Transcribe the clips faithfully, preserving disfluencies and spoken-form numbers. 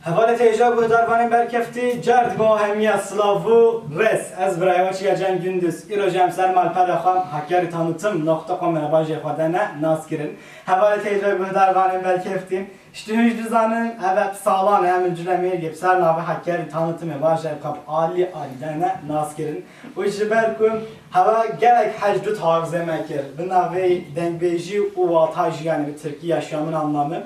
Hevalê têja guhdarvanên berkeftî, car dibe hemiya silav û rêz. Ez birayê we Çiya Can Gündüz. Îro jî em ser malpera xwe Hakkari Tanıtım nokta com re bajê xwe de ne nas kirin. Hevalê têja guhdarvanên berkeftî, ji tu hûn jî dizanin, ev e salan e em li Culemêrgê bi ser navê Hakkari Tanıtımê bajê xwe bi alî alî de ne nas kirin. Û ji ber ku hewa gelek hej du tarzê me kir, bi navê dengbêjî û wata jiyanê, bi tirkî yaşamın anlamı.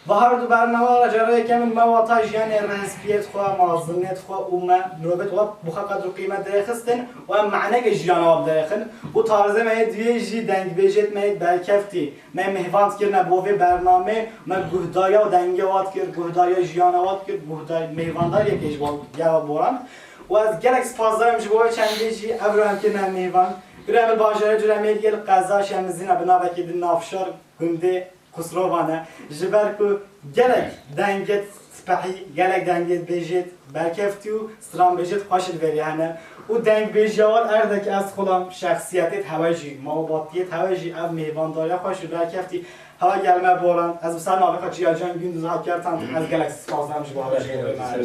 Ve her du bername re cara yekemin me wata jiyanê, rehespiyet xwe, maziniyet xwe û me mirovêt xwe bi xwe qedr û qîmet derêxistin û em maneke jiyana wan derêxin û tarzê me yê duyê jî dengbêjêt me yê berkeftî. Me mêhvan kirine bo vê bernamê, me guhdariya dengê wan kir, guhdariya jiyana wan kir, guhdar-, mêhvandariyekê ji wan gera boran. Û ez gelek spasdar im ji bo wê çendê jî ev ro em kirine mêhvan. Îro em li bajarê Culemêrgê li qeza Şemizîna bi navekî din navşar gundê Xusrovan e. Ji ber ku gelek dengê spehî, gelek dengê bêjêt berkeftî û stranbêjêt xweş li verî hene. Û dengbêjiya wan erdek ez xulam şexsiyetêt hewe jî, malbatiyêt hewe jî ev mêvandariya xweş û berkeftî hewe gel me boran. Ez bi ser navê xwe Çiya Can Gündüz Hakkari Tanıtım, ez gelek spasdar im ji bo hewe jî.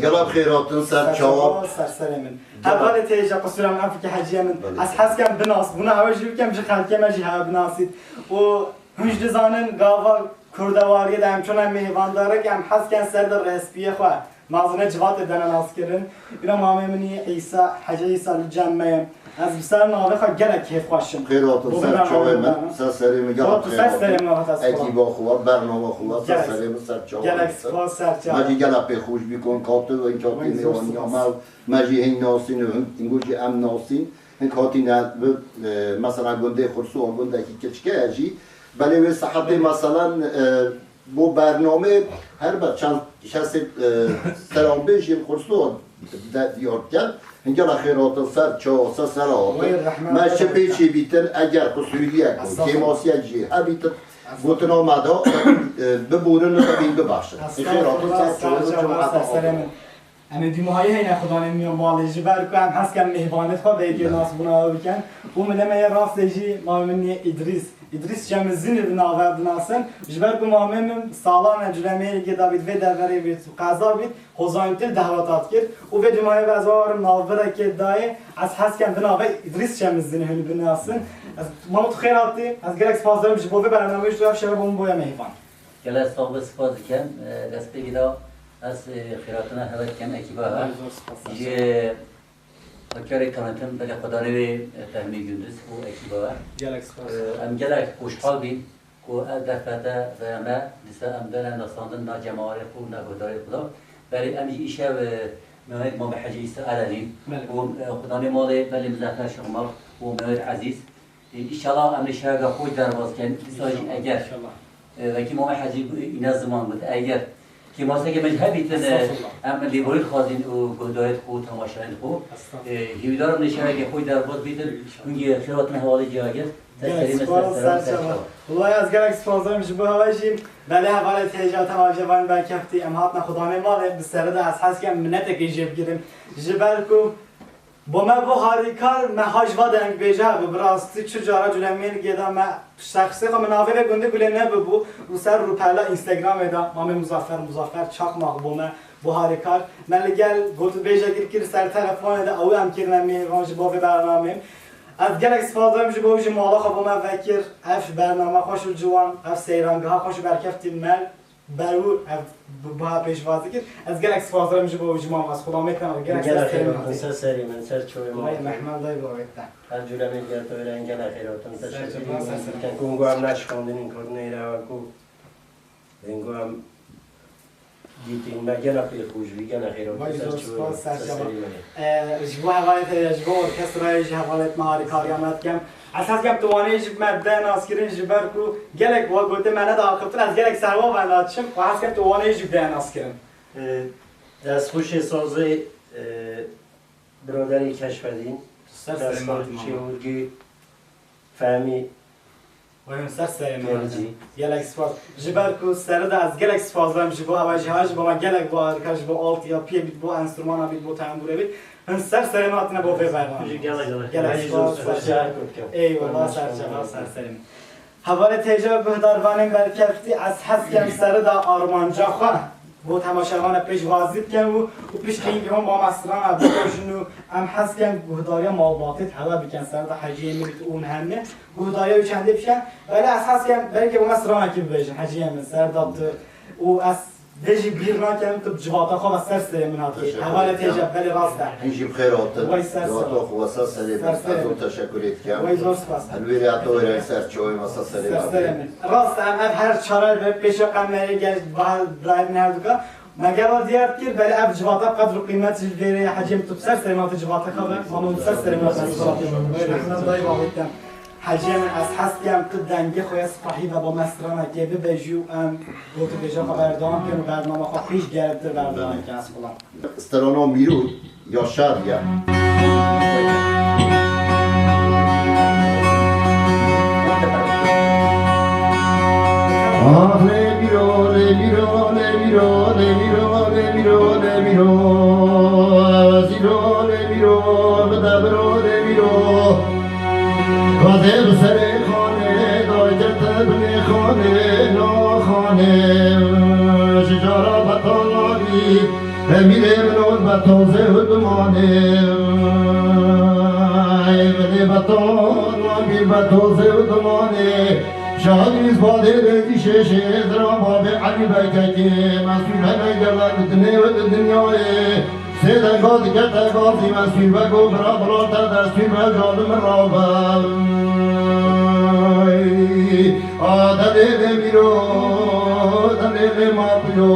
Gelek xêr hatin, ser çawa. Ser serê min. Hevalê têja qusûra min, em fikî heciye min. Belê. Ez hez kem binas, bûna hewe jî bikem, ji xelkê me jî hewe binasît. Û hûn jî dizanin, gava kurdewariyê de em çûna mêvandarek, em hez ken ser de rehespiyê xwe. Mazine civatê dene nas kirin. Îna mamê min î Îsa, Hecî Îsa li cem me ye. Ez bi ser navê xwe gelek kêfxweş im. Xêr hatin, ser çavê min, ser serê min, gelek xêr hatin. Tu ser serê min hat ez. Ekîba xwe, bernama xwe, ser serê min, ser çavê min. Gelek spas, ser çavê. Me jî gelek pê xweş bî kon katî û katî mêvaniya me. Me jî hîn nasîn û hîn, hîngo jî em nasîn. Hîn hatîne bi, e, mesela gundê Xursuwa, gundekî kiçik e jî. Belê wê saetê mesela, e, bo bernamê her be çend kesê, e, selam bêjî Xursuwa de diyar dikin. Hîn gelek xêr hatin, ser çawa, ser sera hatin. Wê rehmet. Me çi pêçî bîtin, eger qusûriyek û kêmasiyek jî hebîtin, gotina me da, e, bibûrin û bibîn bibexşin. Xêr hatin, ser çawa, ser çawa, ser serê min. Em ê dîmahiyê heyne xudanê miyan malê, ji ber ku em hez kem mêhvanê xwe vê yekê nasbûna we bikin. Û min ê me yê rastê jî mamê min yê Îdrîs. Îdrîs Şemizînî bi nave dinasin. Ji ber ku mamê min salan e Culemêrgê de bît, vê deverê bît û qeza bît, hozanî til dehwata dikir. Û vê dîmahiyê ve ez warim navbirekê dayê. Ez hez kem bi nave Îdrîs Şemizînî hûn binasin. Ez, mamo tu xêr hatî. Ez gelek spasdar im ji bo vê bernameyê ji tu ev şeve bo min boye mêhvan. Gelek sax be, spas dikim. E, destpêkê de ez, e, xêrhatina hewe dikim ekîba we. Zor spas. Ji Hakkari Tanıtım belê xwedanê wê, e, Fehmî Gündüz û ekîba we. Gelek spas. E, em gelek xweşhal bîn ku ev derfete ve me dîsa em dene nasandin na cemawerê xwe û na guhdarê xwe de. Berê em jî îşev, e, Mehmet Mamê Hecî Îsa Erenî û, e, xwedanê malê belê Muzaffer Şirmax û Mehmet Ezîz. Înşallah em ê şeveke xweş derbas kin. Dîsa jî eger, e, wekî Mamê Hecî îne ziman bit, eger kêmaseke me jî hebîtin, e, em lêborî dixwazin û guhdarêt xwe û temaşayên xwe. E, hîvîdar im lê şeveke xweş derbas bîtin. Hûn jî xêr hatin hevalê cihagir. Ser serê me, ser serê me, ser çava. Wellahî ez gelek spasdar im ji bo hewe jî. Belê hevalê têja temaşevanên berkeftî, em hatine xudanê malê, bi serê de ez hez kem minetekê jê bigirim. Ji ber ku Bo me bo harîkar, me haj va dengbêje hebû, bi rastî çi cara Culemêrgê de me şexsê xwe, min navê vê gundê Gulê nebibû, û ser rûpela Instagramê de Mamê Muzaffer, Muzaffer Çakmak bo me bo harîkar. Me li gel gotûbêjek kir, kir ser telefonê de, ew em kirine mêvan ji bo vê bernamê. Ez gelek spas dikim ji bo ew jî mala xwe bo me vekir, ev bername xweş û ciwan, ev seyrangeha xweş û berkeftî me Berwû ev bi-, biha pêşwazî kir. Ez gelek spas dikim ji bo ji mama, ez xulamê te gelek ser serê min hatî. Ser serê min, ser çavê min. Vay mehman dayê bavê te. Her cure min gel to ren gelek xêr hatin. Ser çava, ser serê min. Ku em neşkandin, ku neyra ku. Ku em dîtin me gelek pê xweş bî, gelek xêr hatin. Vay zor spas, ser çava. Ee, ji bo hevalê te, ji bo orkestrayê jî hevalê me harîkariya me dikim. Ez hez dikim tu wanê jî bi me bide naskirin, ji ber ku gelek wa gote me neda axiftin, ez gelek ser wa ve naçim û hez dikim tu wanê jî bide naskirin. Ee, destxweşê sazê, e, biraderê Keşfedîn, Ser serê me destxweşê mama. Urgî Fehmî. Wayne ser serê me. Gelek spas. Ji ber ku serê de ez gelek spas dikim ji bo hewa jî, ha ji bo me gelek bo harîka, ji bo altiyapiyê bît, bo enstrumana bît, bo tembûrê bît. Hin ser serê me hatine bo vê bernamê. Ji gelek gelek. Gelek spas, ser çava. Eyvallah, ser çava, ser serê me. Hevalê têja guhdarvanên berkeftî, ez hez dikim serê de armanca xwe. Bo temaşevana pêş wazî bikin û, û piştî hingî hon ba me strana bibêjin û em hez ken guhdariya malbatê di hewe bikin ser de heciyê min û hemî guhdariya wî çendê bikin. Belê ez hez ken belkî bo me stranekî bibêjin heciyê min ser de tu û ez vê jî bîr nakim tu bi civata xwe ve ser serê min hatî. Teşekkür ederim. Hevalê têje belê rast e. Hîn jî bi xêr hatin. Way ser Civata xwe ve ser serê min. Ser serê min. Ez zor teşekkür ê dikim. Way zor spas. Helwêrê heta wêre ser çawê me ser serê min. Ser serê min. Rast e, em ev her çare ve pêşa kamerayê gel bahal birayê min her duka. Me gava diyar kir, belê ev civata qedr û qîmet ji vêrê hecî min tu bi ser serê min tu civata xwe ve, mano ser serê min tu civata xwe ve. Rehmet dayê bavê te. Hecî min ez hez dikem tu dengê xwe ya sipahî ve bo me stranekê bibêjî û em gotûbêja xwe berdewam bikin û bernama xwe xwîş germtir berdewam bikin ez xulam. Strana Mîrû ya şadiya. Ah, lê mîro, lê mîro, lê mîro, lê mîro, lê mîro, lê mîro, zîro, lê mîro, bide biro, lê mîro. Vazê bi serê xanê, dayke te binê xanê, na xanê, ji cara betal nabî. Emîrê min ol be tozê û dumanê. Ey, bilê be to-, nabî be tozê û dumanê. Şahid Îzbadê Dêzî Şêşê, Zira Babê Elî Beykekê. Mesûl be neyde be di dinê û di dinyayê. Sê denga dikete gazî Mesûl be go bira bila te destûr be, ja li min rabe. Ey, A delê lê mîro, delê lê mapilo.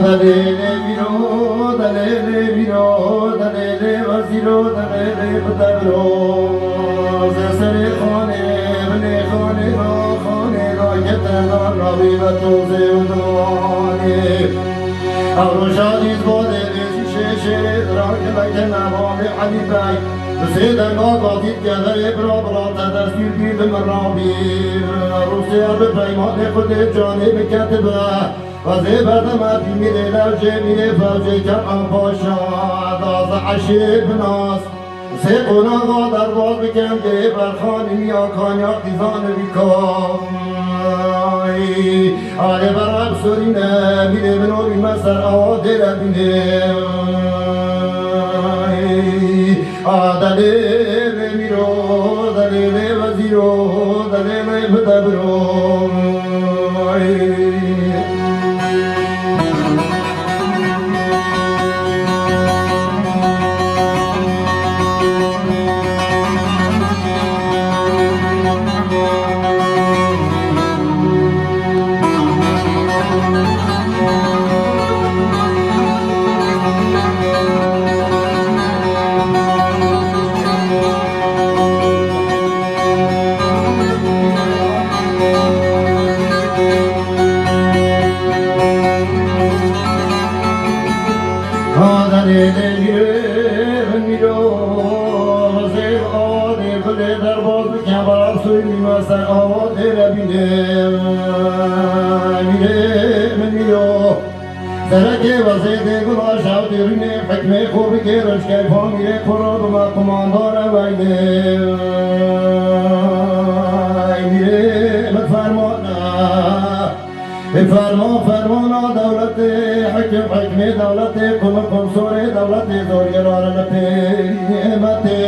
Delê lê mîro, delê lê mîro, delê lê wezîro, delê lê bide biro. Zê serê xanê, binê xanê, na xanê, na kete, na navî ve tozê û diwanê. Ew roja dîz bo dê dê jî şêşê, rakileke navabê Elî Bey. Bi sê denga gatî dike verê bira, bila te destûr bî li min rabî. Rûsê bi peymanê Xwedê canê biketibe. Vazê berdeme pîmîrê lewcê mîrê fewcê Kemal Paşa, daze eşê binas. Sê qonaxa derbaz bikem, gê Berxanî miya Kanyak dîzan bîka. Alê bera bisorîne, mîrê min olî me ser awa dêre bînê. A delê lê mîro, delê lê wezîro, delê lê bide biro. Kaderê de yirmi yol zêr adê gulê derbaz bike, bala suymi mese awa dêre bînê. Mîrê min mîro, serekê wezê dê gula şew dê rûnê hikmê xo bigêrin, şkeyfa mîrê xo ra bime qumandar eweynê. Mîrê min fermane. Ferman fermana dewletê, hekim hekmê dewletê, qum qumsorê dewletê, zorgirarê li pêmetê.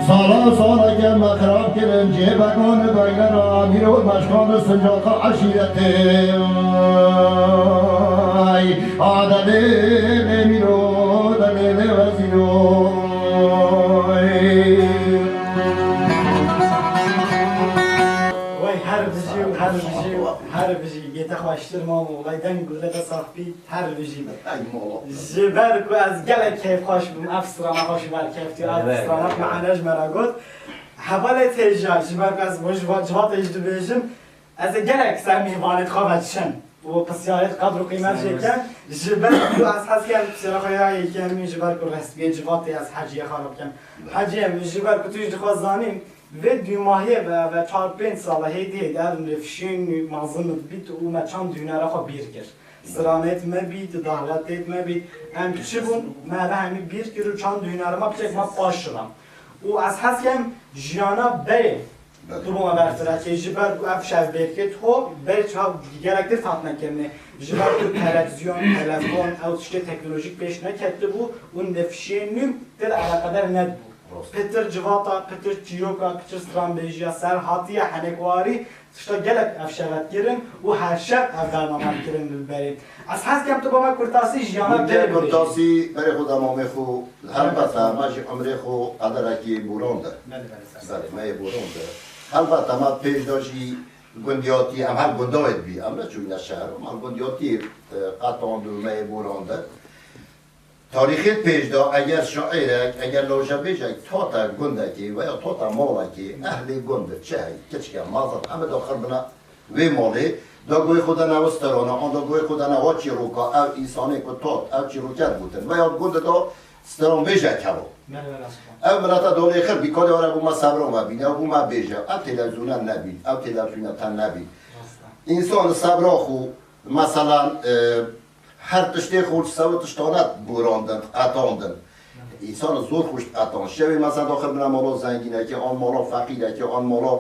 Sala sala ke me xirab kirin, cê began beylera, mîro meşkan sincaka eşîretê. Ay, a delê lê mîro, delê lê wezîro. Ay. Vay her bijî, her bijî. Her bijî, yê te xweştir mamo, wellay deng gule te sax bî, her bijî. Ey mamo. Ji ber ku ez gelek keyfxweş bûm, ev strana xwe ji ber keyf tu, ev Evet. strana me Enej me re got. Hevalê têja, ji ber ku ez bo ji va-, civatê jî dibêjim, ez ê gelek ser mêvanê xwe ve diçim û pisyarê qedr û qîmet jê kem. Ji ber ku ez hez kem pisyara xwe ya yekemî, ji ber ku restiyê civatê ez heciyê xwe re bikim. Heciyê min, ji ber ku tu jî dixwe zanî, vê dûmahiyê ve, ve çar pênc sala hêdî hêdî ev nifşên mezin dibît û me çand hunera xwe bîr kir. Stranêt me bî, di dahwetêt me bî. Em çi bûn, me re hemî bîr kir û çand hunera me piçek me paş şiran. Û ez hez kem jiyana berê tu bo me berfirehkê, ji ber ku ev şevbêrkê ho berê çav gelektir hatine kirinê. Ji ber ku televizyon, telefon, ew tiştê teknolojîk pêş neketibû û nifşên nû tê de eleqedar nedibû. Pitir civata, pitir çîroka, pitir stranbêjiya ser hatiye henekwarî, tişta gelek ev şevet kirin û her şev ev bername kirin li berê. Ez hez kem tu bo me kurtasî jiyana Min berê ke bibêjî. Kurtasî berê xwe da mamê xwe, helbet me jî emrê xwe qederekî boran de. Belê, belê, ser Belê, me yê boran de. Helbet me pêş de jî gundiyatî, em her gundayê dibî. Em neçûyne şehir, em her gundiyatî, e, qetand û me yê boran de. Tarîxê pêş de eger şairek, eger lojebêjek tote gundekê veya tote malekê, ehlê gund çi hey, kiçike, mezin, em daxil bine wê malê, da guhê xwe de newe strana, an da guhê xwe de newe çîroka, ev însanê ku tot, ev çîroker gotin, veya gund de stranbêjek hebo. Ev milete dolê xir bî, kadê were bû me sebra me bîne, bû me bêje, ev televîzyona nebîn, ev televîzyona te nebîn. Însan li sebra xwe, meselan, e, Her tiştê xwe ji sewe tiştane borandin, qetandin. Însan zor xwe ji qetand. Şevê mesela daxil bine mala zengînekê, an mala feqîrekê, an mala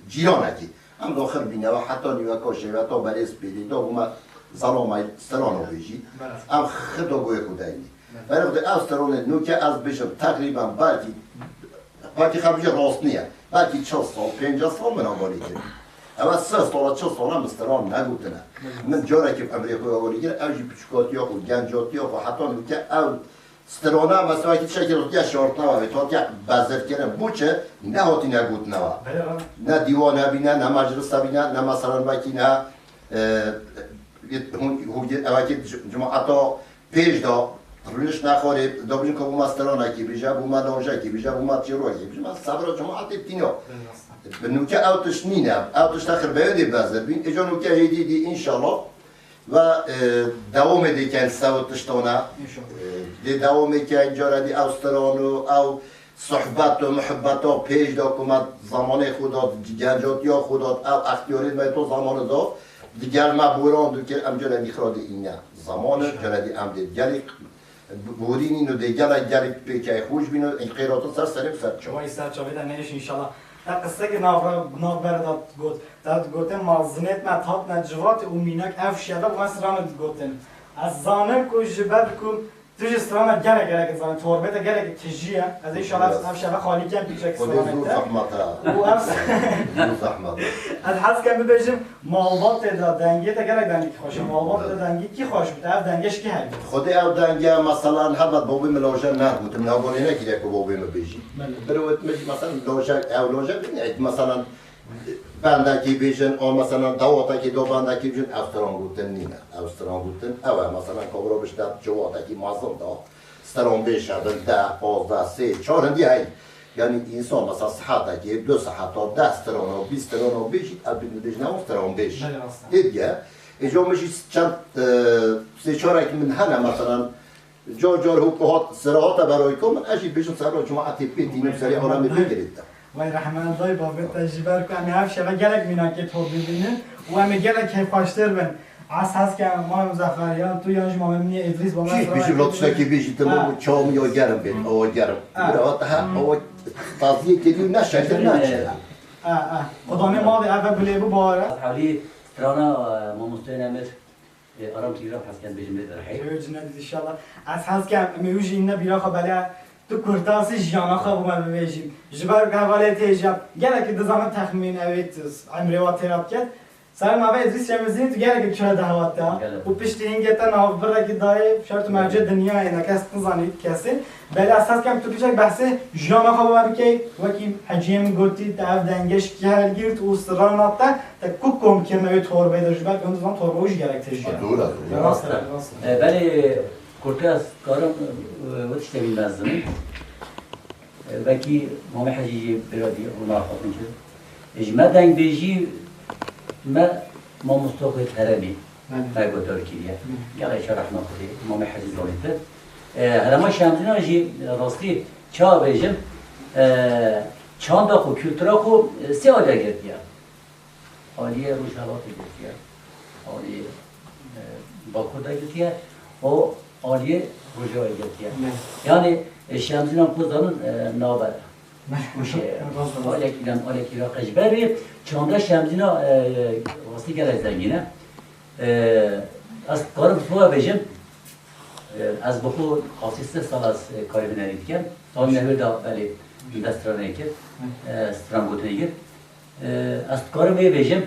cîranekê. Em daxil bîne ve heta nîveka şevê, heta berê spêrê, da bû me zelamay strano bêjî. Em xida goyê xwe deynî. Berê xwe de ev stranê nûke ez bêjim teqrîben belkî Belkî xebû jî rast niye. Belkî çil sal, pênceh sal min agalî kir. Ev sih sala, çil sala min stran negotine. Min carekî bi emrê xwe agalî kir, ew jî piçûkatiya xwe, gencatiya xwe, heta nûke ew strana mesela wekî tiştekî hatiye şartine ve, hatiye bezirkirin. Bo çi? Nehatine gotineva. Ne dîwan hebîne, ne meclis hebîne, ne meselan wekî ne, e, hûn, hûn, ewekî cemaeta Pêş de rûniştine xwarê, da bijin ku bû me stranekî bêje, bû me lojekî bêje, bû me çîrokî bêje, me sebra cemaetê tîna. Bi nûke ew tişt nîne, ew tişta xirbeyê dê bezir bîn. Îca nûke hêdî dî înşallah ve, e, dewamê dê ken sew tiştane. E, dê dewamê ken cara dî ew stran û ew Sohbet û muhebeta pêş de ku me zamanê xwe da, gencatiya xwe da, ev extiyarê me to zamanê da, digel me boran dikir, em gelek dî xira dê îne. Zamanê gelek dî em dê gelek borînîn û dê gelek gelek pêkey xweş bîn û qêratin ser serê ser çav. Way ser çavê de neyş înşallah. Te qisek nav, navbere de got. Te gotin mazinêt me hatine civatê û mînak ev şeve û me stranê digotin. Ez zanim ku ji ber ku Tu jî strana gelek gelek dizanî, torbê te gelek tijî ye. Ez înşallah ev şeve xalî kem piçek stranê te. Xwedê zor zehmet e. Û ev Zor zehmet e. Ez hez kem bibêjim, malbatê de dengê te gelek dengekî xweş e. Malbatê de dengekî xweş bû, te ev denge ji kî hevdî? Xwedê ew denge, meselan, helbet bobê min loje nergotin, min hevalê nekiriye ku bobê min bêjî. Belê. Birewet min jî, meselan, loje, ew loje bîne, meselan, Bendekî bêjin, a, meselan, dawatekî do bendekî bêjin, ev stran gotin nîne. Ev stran gotin, ew e, meselan, ka wiro bişte ciwatekî mezin da, stranbêj hebin, deh, pazdeh, sê, çar hindî hey. Yanî însan, mesela, sihetekê, du siheta, deh strana, bîst strana bêjî, ev bî dibêjin, ew stranbêj. Belê, rast e. Hêdiye, êco min jî çend, e, sê çarek min hene, meselan, Car car hûk hat, sira hate berayka min, ez jî bêjim sera cemaetê pê tînim, serê alemê pê girêt de. Way rehmet dayê, bavê te ji ber ku em ê ev şeve gelek mînakê top bibînin û em ê gelek keyfxweştir bin. Ez hez ke Mame Muzaffer yan tu yan jî Mame Minî Îdrîs bavê Kî bêjî vila tiştekî bêjî, tu çawa min ya germ bêt, awa germ. Bira hat ha, awa taziyê kediyo ne şekil ne çi. Xudanê malê ev e bilê bibare. Hewlî strana, e, mamosteyê Nemir. Ê, Aram tu îro hez ken bêjim lê derhey. Ê, cinedî inşallah. Ez hez kem, em ê wî jî îne bîra xwe bele tu kurtasî jiyana xwe bo me bibêjî. Ji ber ku hevalê tê jî gelekî dizanin texmîn ew ê tu emrê wa têra biket. Serê me ve Îdrîs Şemizînî tu gelekî çira dehwat te. Gelek. Û piştî hingê te navbirekî dayê şert û mercê dinyayê ne kes nizanî kesê. Belê ez hez kem tu piçek behsê jiyana xwe bo me bikey. Wekî Heciyê min gotî te ev denge ji kî hergirt û sirana te, te ku kom kirine wê torbeyê de ji ber ku em dizan torbe wî jî gerek tijî ye. Doğru, doğru. Rast e, rast e. E, belê kurtê ez karim, e, wê tiştekî mezin. Wekî Mamê Hecî jî bira dî rûna xwe kir. Ji me dengbêjî me mamostoxê herêmî Belê. me guhdar kiriye. Belê. Gelek şeref me xwedî Mamê Hecî zanîtir. E, herêma Şemzîna jî rastî çawa bêjim, e, çanda xwe, kultura xwe, e, sê alî girtiye. Aliyê Rojhelatê girtiye, aliyê, e, Bakur de girtiye, û aliyê Rojavayê girtiye. Ne. Yani, e, Şemzîna ku zanin, e, nabe. Ne. Şey, Rast, rast. alekî dem, alekî ve qejberî, çanda Şemzîna, e, rastî gelek zengîn e. E, ez karim xwe bêjim, e, ez bi xwe qasî sê sal ez, e, karê hunerî dikim. Sal nehwê de belê destranê kir, e, strangotinê kir. E, ez dikarim ê bêjim,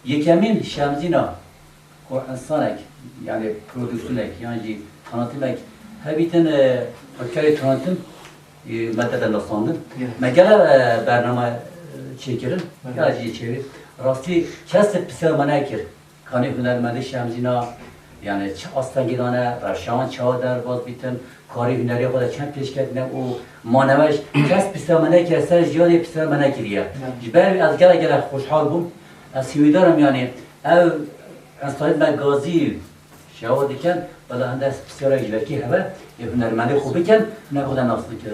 yekemîn Şemzîna ku însanek, yani prodüksiyonek, yan jî tanitimek hebîtin, e, xwedkarê tanitim, e, me te de nasandin. Ya. Me gele, e, bername, e, çêkirin, Hı hı. ya jî çêvî. Rastî kes pisyar me nekir. Kanê hunermendê Şemzîna, yani çi astengî dane, rewşan çawa derbas bîtin, karê hunerê xwe de çend pêşketine û maneweş kes pisyar me nekiriye, ser jiyanê pisyar me nekiriye. Evet. Ji ber wî ez gelek gelek xweşhal bûm. Ez hîvîdar im, yani ev enstitûyê me gazî şewa dikin, bela hinde pisyarek ji vekî hebe, ê hunermendê xwe bikin, ne xwe de nas bikin.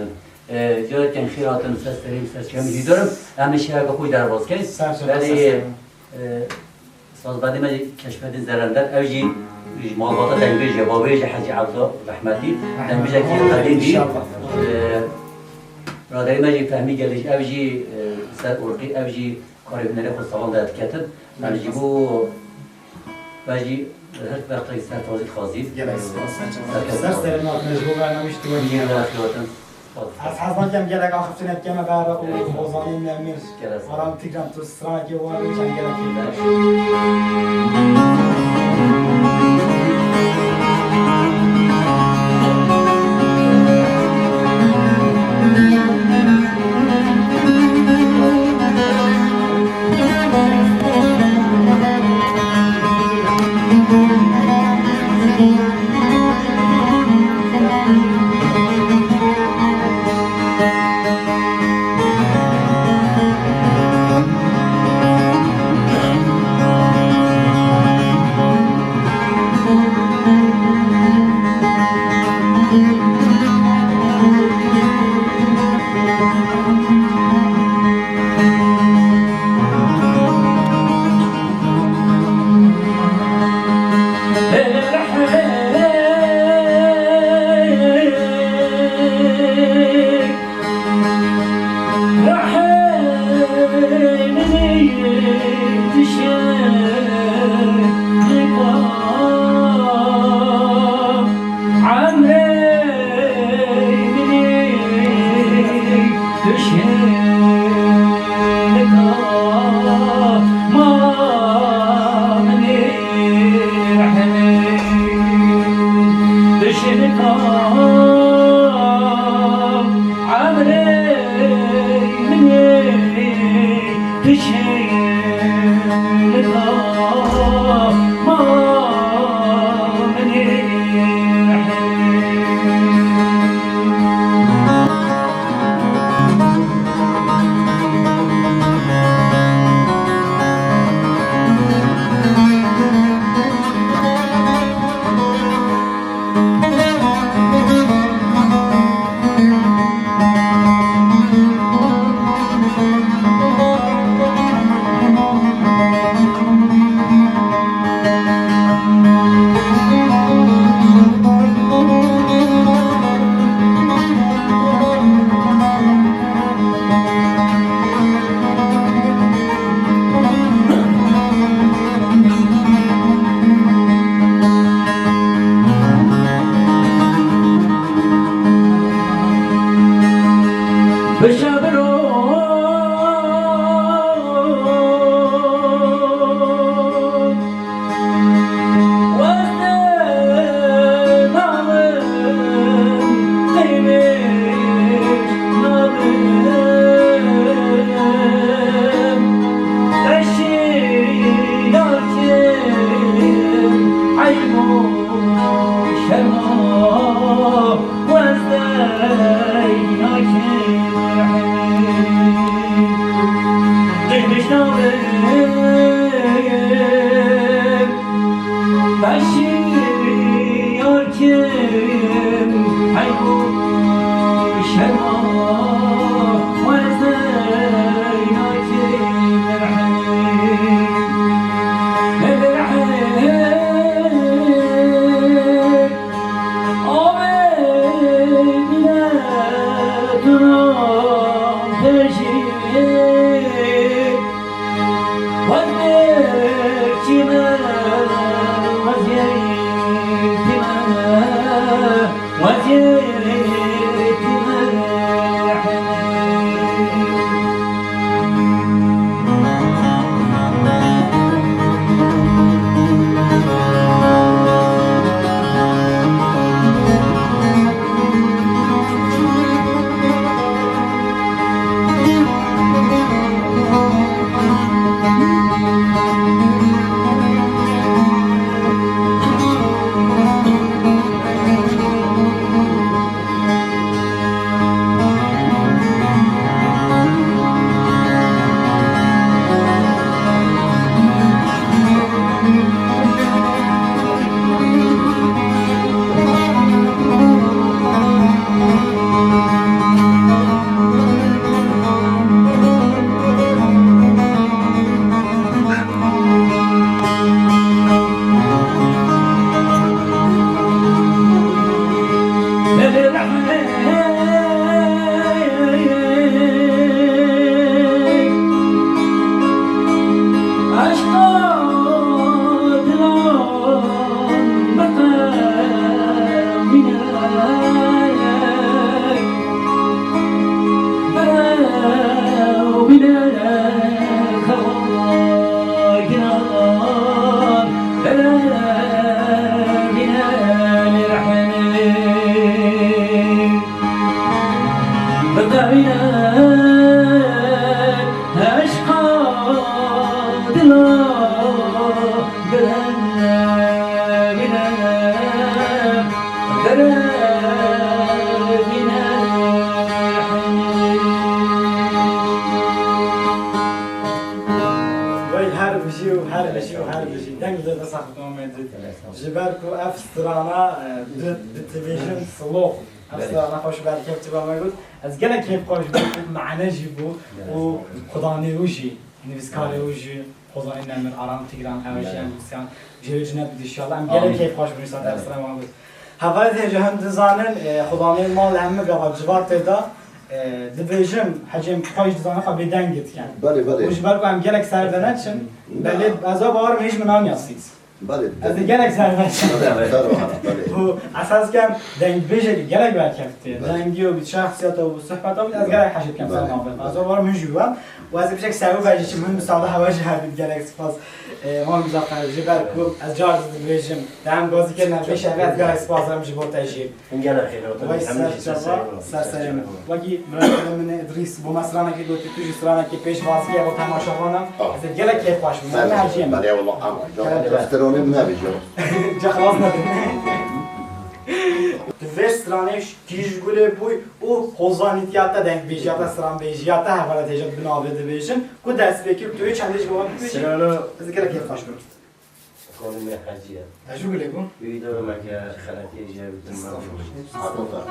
E, gelek em xêr hatin, ser serê min, ser çiyayê min, hîvîdar im, em ê şeveke xwe derbas kin. Ser çev, Belê, ser çev. e, Sazbendê me jî Keşfedîn Zerender, ew jî ji malbata dengbêj e, bavêj e Hecî Evda Rehmetî, dengbêjekî qedîm bî. İnşallah. E, biraderê me jî Fehmî Gelîş, ew jî, e, ser Urqî, ew jî karê hunerê xwe salan de diketin. Em ji bo we jî her wextekî ser tazî dixwazî. Gelek spas, ser çavan. Ser Ser serê me hatine ji bo bernameyê ji tu Min jî wekî. Gelek xêr hatin. Ez hez nakim gelek axiftinê dikeme ber û Hozanî Nemir. Gelek sağ ol. Aram Tigran, tu stranekê wan û çend gelek kêf. Vay her bijî û her bijî û her bijî. Deng de desa xwe tamam edin. Ji ber ku ev strana, e, di, di divêjin slow. Ev strana xweş û berkevtî ba me got. Ez gelek kêfxweş bûm, mane jî bû û xudanê wî jî, nivîskarê wî jî, Hozanê Nemir, Aram Tigran, ew jî em dîsan jê re cinet bidî inşallah. Em gelek kêfxweş bûn, inşallah ev strana wan got. Hevalê hêja him dizanin, e, xudanê mal hemî gava civat tê de, e, dibêjim, hecê em xwe jî dizanin xwe bêdeng dikin. Belê, belê. Û ji ber ku em gelek ser de neçin, belê ez ê bawer hêj min aniya sît. Belê, Ez ê belê. gelek serhevşim. Belê, ser û hana, belê. Û esas kem dengbêjê gelek berkevtî. Belê. Dengî û bi şexsiyeta û bi sohbeta wî ez gelek hejî dikem ser Belê. navê. Ez ê warim hûn jî wan. Û ez ê bişek ser û vejî çim hûn bi sade hewa jî hebît gelek spas. E, Mam Muzaffer ji ber ku ez car dibêjim. Dem gazî kirine pêş ev ez gelek spas em ji bo te jî. Hûn gelek xêr hatin. Vay ser çava, ser serê min. Wekî mirovê min ê Idrîs bo me stranekê gotî, tu jî stranekê pêşbazî ye bo temaşevana. Ah. Ez ê gelek kêfxweş bûm. Ser Ne hecî ye min. Belê, wala ama. Gelek. Testosteronê min hebî jo. Ca xelas nebin. Di vê stranê kîj gulê bûy û hozanîtiyata dengbêjiyata stranbêjiyata hevala têja di bin avê dibêjin. Ku dest pê kir, tu yê çendê ji bo me bibêjî? Strana Ez ê gelek kêfxweş bim. Konumê hecî ye. Hejû gulê bû? Wî dor me ke xeletê jê bidim me. Estağfurullah.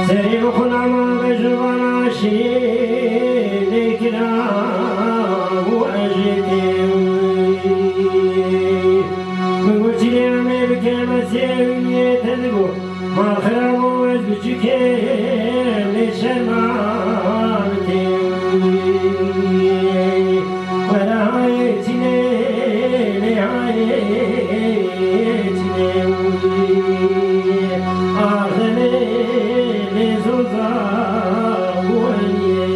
Serê bi xwe nama be ji vana şirê lêkira û ez jê têm. Min got, çi lê em ê bikim, ez sê ewîniyê te digot. Mal xirab û ez biçûkê lê şerma bitêm. Were hayê çinê, lê hayê çinê. Axirê lê zoza weriye.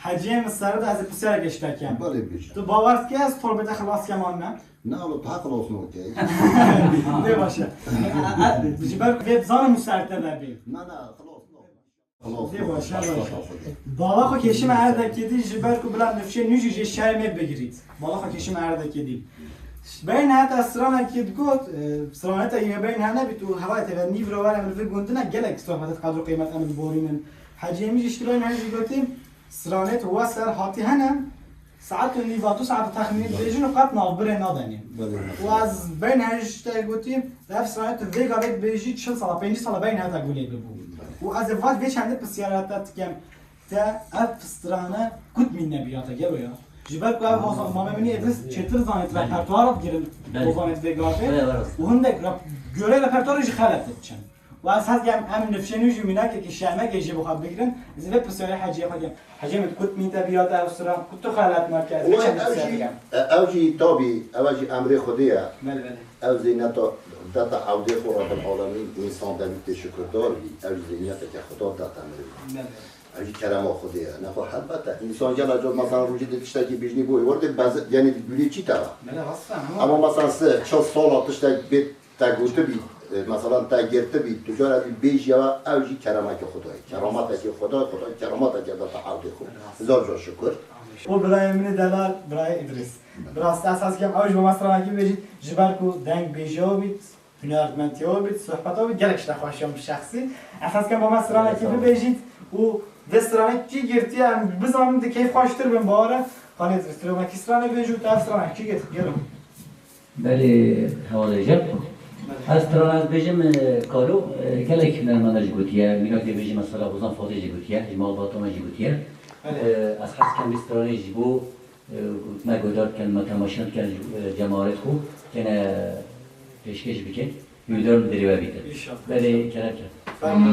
Heciyê min sere de ez ê pisyareke ji te kem. Belê bêje. Tu bawer dikî ez torbê te xilas kem an ne? Na, tu heq olsun, okey. Dê baş e. Ji ber vê bizanim û ser te vebê. Na, na, xilas, xilas. Dê baş e, baş e. Bala xwe keşime erdekê dî, ji ber ku bila nifşê nû jî jê şermê bigirît. Bala xwe keşime erdekê dî. Beyn heta stranekê digot, e, stranê te yê beyn hene bît û hevayê te ve nîvro were min vê gundine gelek sohbet qedr û qîmet em diborînin. Hecî Emîn jî şikilay me jî gotî, stranê tu we ser hatî hene, saet û nîva du saet texmînî dibêjin û qet navbirê nadenê. Belê. Û ez beyn her ji te gotî, ev stranê tu vê gavê dibêjî çil sala, pêncî sala beyn heta gulê bibû. Û ez ê vat vê çendê pisyara te dikem, te ev strane kut mîne bîra te gelo ya. Ji ber ku ev hoza-, mamê min ê Îdris çêtir zanît repertuara digirin, belê, hozanê vê gavê. Belê, belê. Û hindek rep-, göre repertuarê jî xelet diçin. Û ez hez dikem em nifşên wî jî mînakekî şermekê jî bo xwe bigirin. Ez ê vê pisyarê Heciyê xwe dikem. Heciyê min kut mîn te bîra te ev stran, kut tu xelet nake, ez vê çend pisyar dikem. Ew jî, e, ew jî tabî, ew jî emrê Xwedê ye. Belê, belê. Ew zî neta deta ewdê xwe Rabbil Alemîn, însan demî tê şukirdar bî, ew jî zîniyeteke Xweda deta mirî. Belê. Ew jî kerema Xwedê ye. Nexwe helbet e. Însan gela car mesela rojê dê tiştekî bêjnî bo wê. Werdê bez-, yanî di gulê çî te ve. Belê, rast e, hema. Ama mesela se, çil sala tiştek bê te gotibî, e, mesela te girtibî, tu cara bî bêjî ya, ew jî keremeke Xwedayê. Kerameteke Xwedayê, Xwedayê kerameteke data ewdê xwe. Belê, rast. Zor zor şukur. Û birayê min ê delal, birayê Îdris. Belê. Bi rastî ez hez dikem ew ji bo me stranekî bibêjît, ji ber ku deng bêjiya wî bît, hunermendî wî bît, sohbeta wî gelek ji te xweş e bi şexsî. Ez hez dikem bo me stranekî bibêjît û vê stranekî girtiye em bizanin di keyf xweştir bin, bawer e. Xalê Îdris, tu wekî stranê bêjî û tu ev stranekî girt, gelo. Belê, hevalê Jeb. Ez strana ez bêjim, e, Kalo, e, gelek hunermenda jî gotiye, mînakê bêjim mesela Hozan Fadil jî gotiye, ji malbata me jî gotiye. Belê. E, ez hez dikem vê stranê ji bo, e, me guhdar dikin, me temaşeyan dikin, e, cemaret xwe, kene pêşkêş bikin. Guhdar bi derê we bîtin. Înşallah. Belê, kerem kin. Fermo.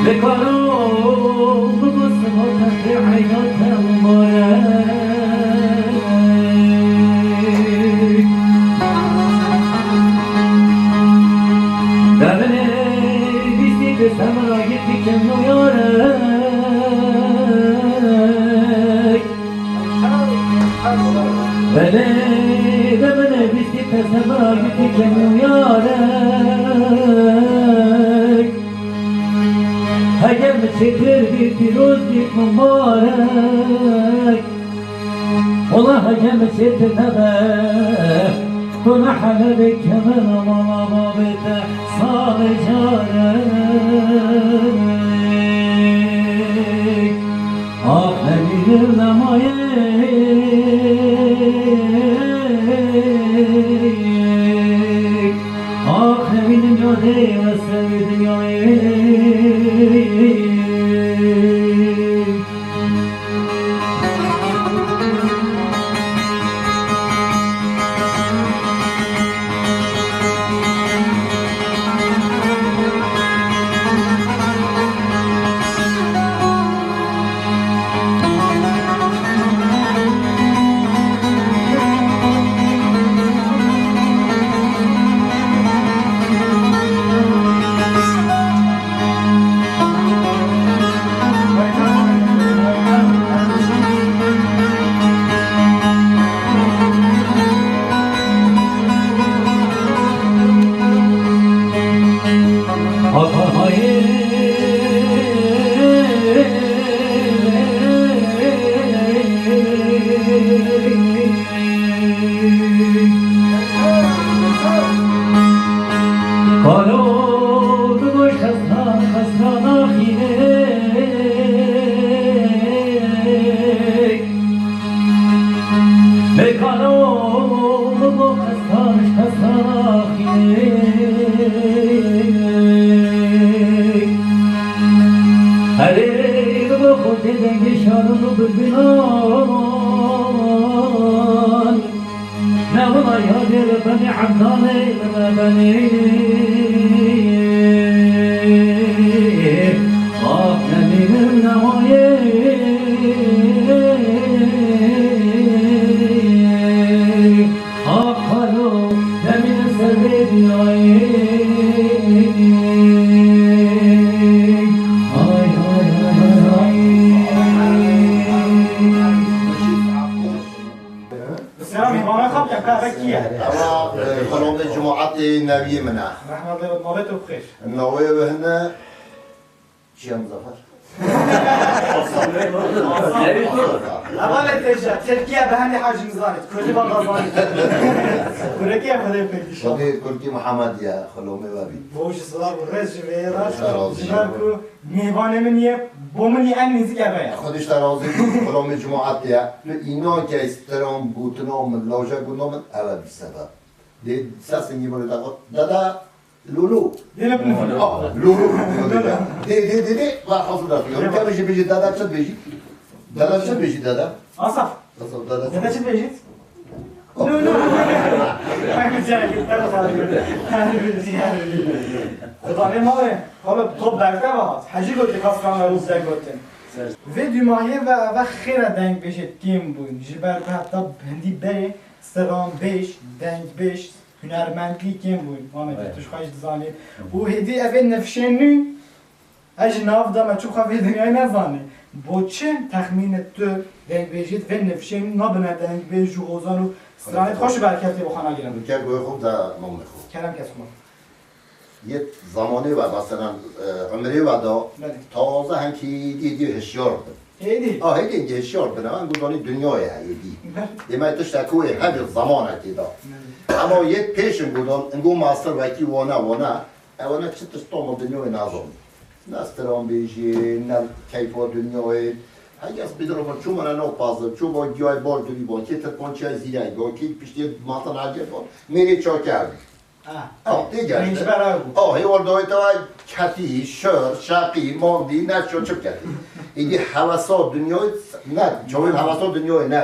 Bikaro bigo siva te pê eyda te mubarek. Devinê bîstî te semra yekî keno yarek. Belê devinê bîstî te semra yekî keno yarek. Hege min çêtir bî pîroz bî mubarek. Wala hege min çêtir nebe, tu ne hele bê kemera mala babê te salê carek. Ax, nemînim nemayê. Ax, nemînim yadê we serê dinyayê. Kalo bigoş xestan, xestan axînek. Mekano bigo xestan, xestan axînek. Herê bigo xortê dengê şarin û bilbilan. Ne wina yadê li benê Ebdalê li me benê. Ah, nemînim newayê. Ah, xalo, nemînim ser vê dinyayê. Ay, ay, ay, ay, ay. Selam, bana kap ya, kahve kiye? Ewa, e, xelomê cemaatê neviyê min e. Rehmet û mabet û xêr. Navê wê hene Çiya Muzaffer. Ewa ne teja, Tirkiye be hemî hacî zanît, Kurdî bana zanît. Kureki ya Xwedê pêkî şa. Xwedê Kurkî Muhammed ya, xelomê we bî. Bo ji silav û rêz ji vê re. Ji ber ku Mêvanê min yê, bo min yê en nêzik eve ye. Xwedî ji te razî bû, xulamê cemaetê ye. Tu înan ke stran gotina min, lajek gotina min, ev e bî sebeb. Dê sesingî min te got, dede, lolo. Dê ne bin. Ah, lolo. Dê, dê, dê, dê, va hazır da. Te bijî, bijî, dede, çi bijî? Dede, çi bijî, dede? Asaf. Asaf, dede. Dede, çi bijî? No, no. Xudanê mawê, xalo top berde ve hat. Hecî gotê, kaskan ve rûz de gotin. Vê dûmayê ve eve xêre dengbêjê kêm bûn. Ji ber ku heta hindî berê stranbêj, dengbêj, hunermendlî kêm bûn. Mamê, tu ji xwe jî dizanî. Û hêdî evê nifşên nû Ez ji nav de me çû xwe vê dinyayê nezanî. Bo çi texmînê tu dengbêjiyê vê nifşên nabine dengbêj û ozan û stranê xweş û berkeftê bo xwe nagirin? Min ker goyê xwe da mamê xwe. Kerem kes xwe. Yê zamanê ve, meselen, e, umrê ve da Belê. Taze henkî dî dî hişyar bin. Êdî. Ah, hêdî hêdî hişyar bin, em got zanî dinyayê heyê dî. Belê. Ê me tiştek wê hebê zamanekê da. Belê. Ema yê pêşin godan, ingo master wekî wane wane, ew ne çi tişt tam dinyayê nazanî. Ne stranbêjiyê, ne keyfa dinyayê. Heges bidiro min, çû min nav pazir, çû ba giyayê bar durî ba, kê tirpan çiyayê zîrayê ba, kê piştê matan hecê ba, mêrê çakê ew. Ah, ah, tê gerşte. Rêncber ew bû. Ah, hêwar dawê te ketî, şir, şeqî, mandî, ne ço çi ketî. Îdî hewesa dinyayê, ne, çawên hewesa dinyayê ne. Ne, ne.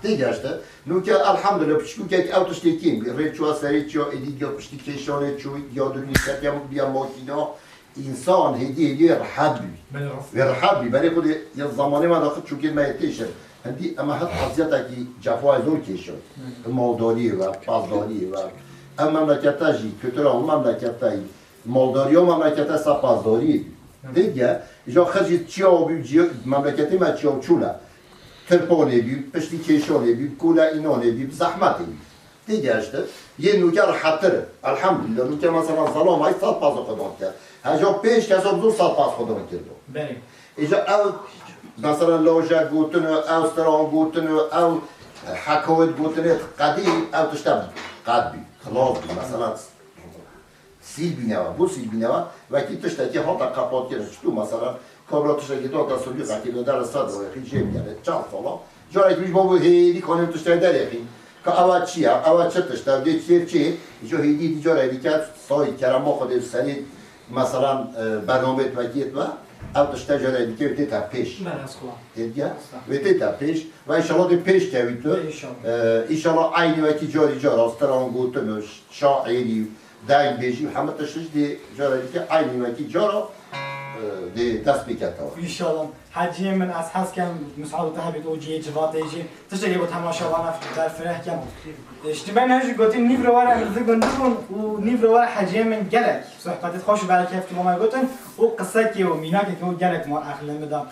Tê gerşte. Nûke elhamdülillah, piçkûkek ew tiştê kêm bî. Rê çûya serê çiya, êdî giya piştî kêşanê çû, giya durî ketiya biya makîna. Însan hêdî hêdî wê rehet bî. Belê rast. Wê rehet bî. Berê xwe dê ya zamanê me daxit çûkê me yê têşin. Hindî ema hit eziyetekî cefayê zor kêşin. Belê. Maldariyê ve, pazdariyê ve. Ev memlekete jî, kültüra û memlekete yî, maldariya memlekete ser pazdariyê bî. Belê. Dê diye, îja xir jî çiya bî, ciya, memleketê me çiya çûne. Tirpanê bî, piştî kêşanê bî, kûle înanê bî, bi zehmetê bî. Tê gehiştin. Yê nûke rehettir e. Elhamdülillah. Nûke mesela zelamay sed pazê xwedan diket. Heja pênc kesa bi zor sed paz xwedan kirdo. Belê. Îja ew mesela laje gotin û ew stran gotin û ew hekawet gotinê qedî ew tişte qed bî. Xilas bî. Mesela Sîlbînewa, bû sîlbînewa, wekî tiştekî hata qepatkirin. Çitu mesela, kabra tiştekî data sindûqekî li der ser dayixî jê bigere, çend sala. Carekî ji bo hêdî kanê tiştek derêxî. Ka ewa çi ya, ewa çi tişt e, dê çêr çi, jo hêdî dî carekî ke sayî kerema Xwedê serê, mesela, e, bernameyê wekî yê we, ew tişte carekî ke wê tête pêş. Beres xwe. Tê diye? Wê tête pêş. Ve înşallah dê pêş kevî tu. Înşallah. E, înşallah eynî wekî carî cara, stran gotin û şairî, Deng bêjî û hemû tişt dê cara dike eynî wekî cara, e, dê dest pê ketawa. Înşallah. Heciyê min ez hez kem misaade te hebît û cihê civatê jî tiştekê bo temaşevan ev berfireh kem. E, ji me ne jî gotin nîvro were em li gund bûn û nîvro were heciyê min gelek sohbetê xweş û berkeftin bo me gotin û qisekê û mînakekê û gelek mar exlê min da.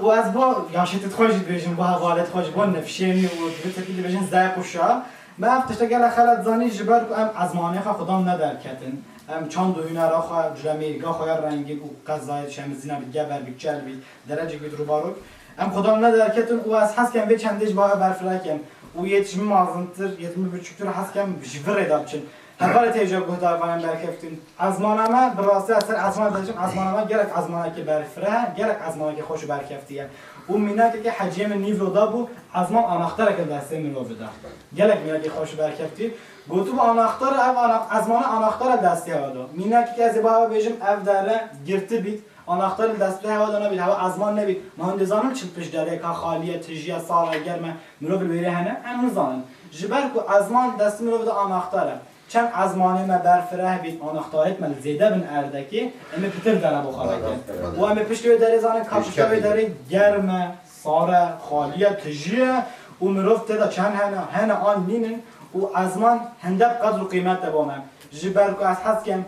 Û ez bo yaşîtî xwe jî dibêjim, bo hevalêt xwe jî, bo nifşê nû û bi tirkî dibêjin zevq û şa. Me ev tişte gelek xelet zanî, ji ber ku em ezmanê xwe xudan nederketin. Em çand û hunera xwe, culemêrga xwe ya rengîn û qezayê şemizîna bi gever, bi çel, bi derecek, bi rûbarok. Em xudan nederketin û ez hez kem vê çendê ji bava berfireh kem. Û yê ji min mazintir, yê ji min biçûktir hez kem ji vir rê de biçin. Hevalê têja guhdarvanên berkeftin. Ezmana me, bi rastî ez ser ezman dibêjim, ezmana me gelek ezmanekî berfireh e, gelek ezmanekî xweş û berkeftî ye. Û mînakekî heciyê min nîvro da bû, ezman anaxtareke li destê mirovî da. Gelek mînakê xweş û berkeftî. Gotibû anaxtar, ev ana-, ezmana anaxtara destê hewa da. Mînakekî ez ê bi hewa bêjim, ev dere girtî bît, anaxtar li destê hewa da nebît, hewa ezman nebît. Ma hûn dê zanin çi pişt derê ka xalî ye, tijî ye, sar e, germ e, mirov li wêrê hene? Em nizanin. Ji ber ku ezman destê mirovî da anaxtar e. Çend ezmanê me berfireh bît, anaxtarêt me li zêde bin erdekê, em ê pitir dere bo xwe veke. Û em ê piştî wê derê zanin ka pişta wê derê germ e, sar e, xalî ye, tijî ye û mirov tê de çend hene, hene an nînin û ezman hindek qedr û qîmet e bo me. Ji ber ku ez hez kem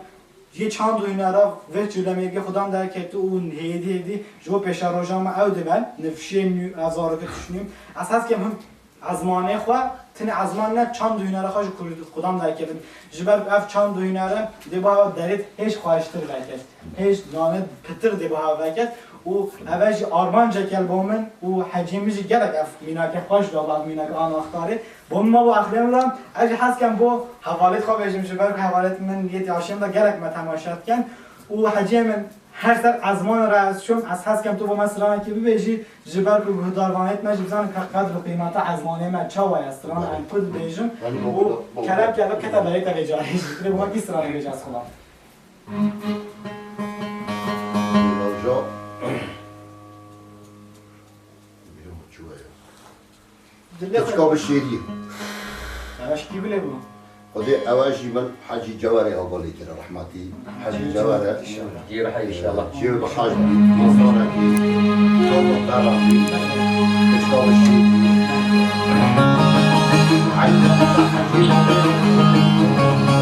yê çand û hunera vê culemêrgê xudan derketî û hêdî hêdî ji bo pêşeroja me ew diben, nifşê nû, ev zarokê tişt nû. Ez hez kem him Ezmanê xwe, tenê ezman ne, çand û hunera xwe ji kurdî xudan derketin. Ji ber ev çand û hunere dê bawa derêt hêj xweştir derket. Hêj nane pitir dê bawa veket û eve jî armancek e bo min û hecî min jî gelek ev mînake xweş da, ev mînake anaxtarê. Bo min ma bo exlê min re, ez jî hez kem bo hevalêt xwe bêjim, ji ber ku hevalêt min yê yaşê min de gelek me temaşe dikin û heciyê min Her ser ezmanê re ez çûm, ez hez kem tu bo me stranekê bibêjî, ji ber ku guhdarvanêt me jî bizanin ka qedr û qîmeta ezmanê me çawa ye, strana em ku dibêjin û kerem ke kete berê te vê carê jî. Lê bo me kî stranê bêje ez xulam. Dilê xwe. Piçka bi şêrî. Ev eşkî bilê bû. Xwedê ew e jî min Hecî Cewerê ava lê kir, rehmetî Hecî Cewere. Cê bi hej inşallah. Cê bi hej bî, mazdarekî, zor bi qera bî. Piçka bi şêrî. Hecî Cewerê.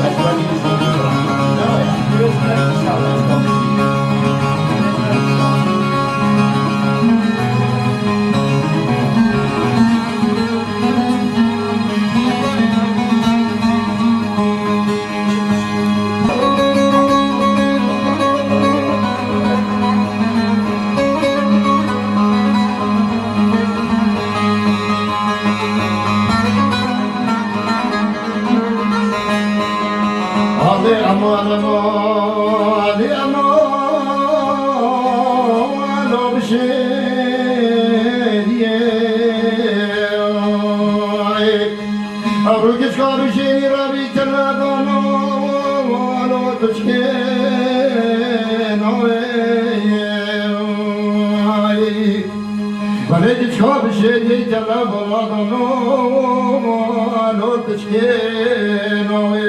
Hecî Cewerê. Alê aman aman, alê aman, o bişêriyê. Ew rûkişka bişêrî rabî telebano, walo tişkên awê. Belê tişka bişêrî telebano, walo tişkên awê.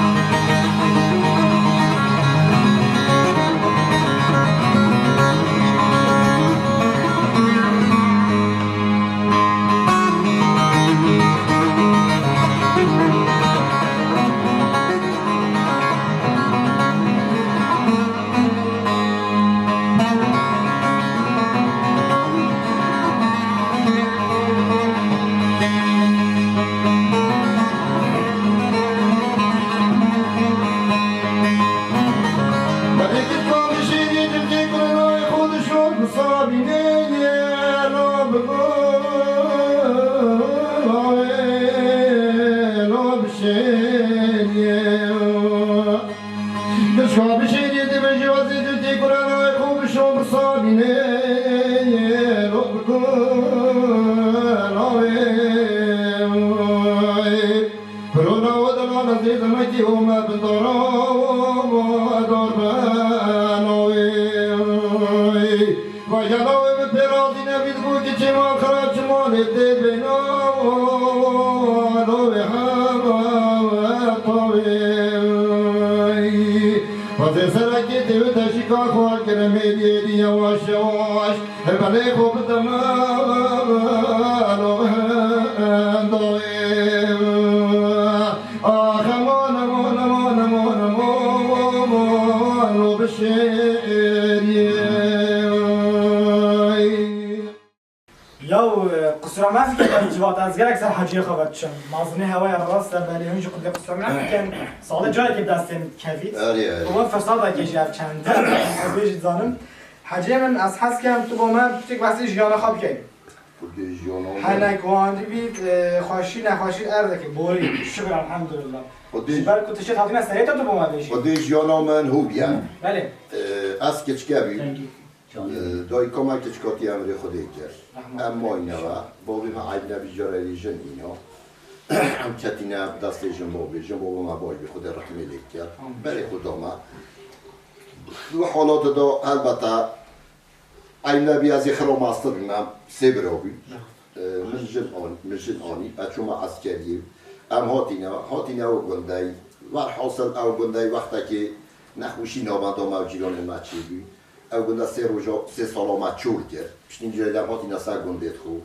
Kişka bişêrî dibêjî wezî dûtî kurana xwe bişo bisabînê lo bikun awê. Pirona we delal ez ê demekî ome bindara dar ben awê. Vajana wê bi pêrazî nebî digo ki çêma xira çimanê tê bêna. Wê hema tavê. Vazê serekê tê wê teşîka xwe kiremê diyêrî yavaş yavaş. Hê belê xwe bideme lo hendavê. Ax eman, eman, eman, eman, eman, lo bişêrî. Yaw, e, qisura me fikir, ez civat, ez gelek ser heciyê xwe ve diçim. Mazinê hewaya rast e, belê hûn jî qudê qisura me fikirin. Salê cayekê destên kevît. Erê, erê. Û firsata ke jî ev çend. Ez bê jî dizanim. Heciyê min, ez hez kem tu bo me piçek behsê jiyana xwe bikey. Xwedê jiyana min. Henek wan dibît, e, xweşî nexweşî erdekê, borî. Şikir, elhamdulillah. Xwedê Ji ber ku tiştê hatine serê te tu bo me bêjî. Xwedê jiyana min hû biye. Belê. E, ez keçike bî. Dengî. Ee, dayika me keçikatî emrê Xwedê kir. Rahmet Em mayne ve, bavê me Eyb Nebî carê jin îna. Em ketîne destê jin bavê, jin bavê me baş bî, Xwedê rehmê lê kir. Amin. Berê Xweda me. Li halatê de helbete Eyb Nebî ez ê xira mastir bûm, em sê bira bûn. Ee, min jin anî, min jin anî, ez çûme eskeriyê. Em hatîne, hatîne ew gundeyî. Werhasil ew gundeyî wextekê nexweşî navenda me û cîranên me çêbû. Ew gunda sê roja, sê sala me çol kir. Piştî cîranê hatîne ser gundê xwe.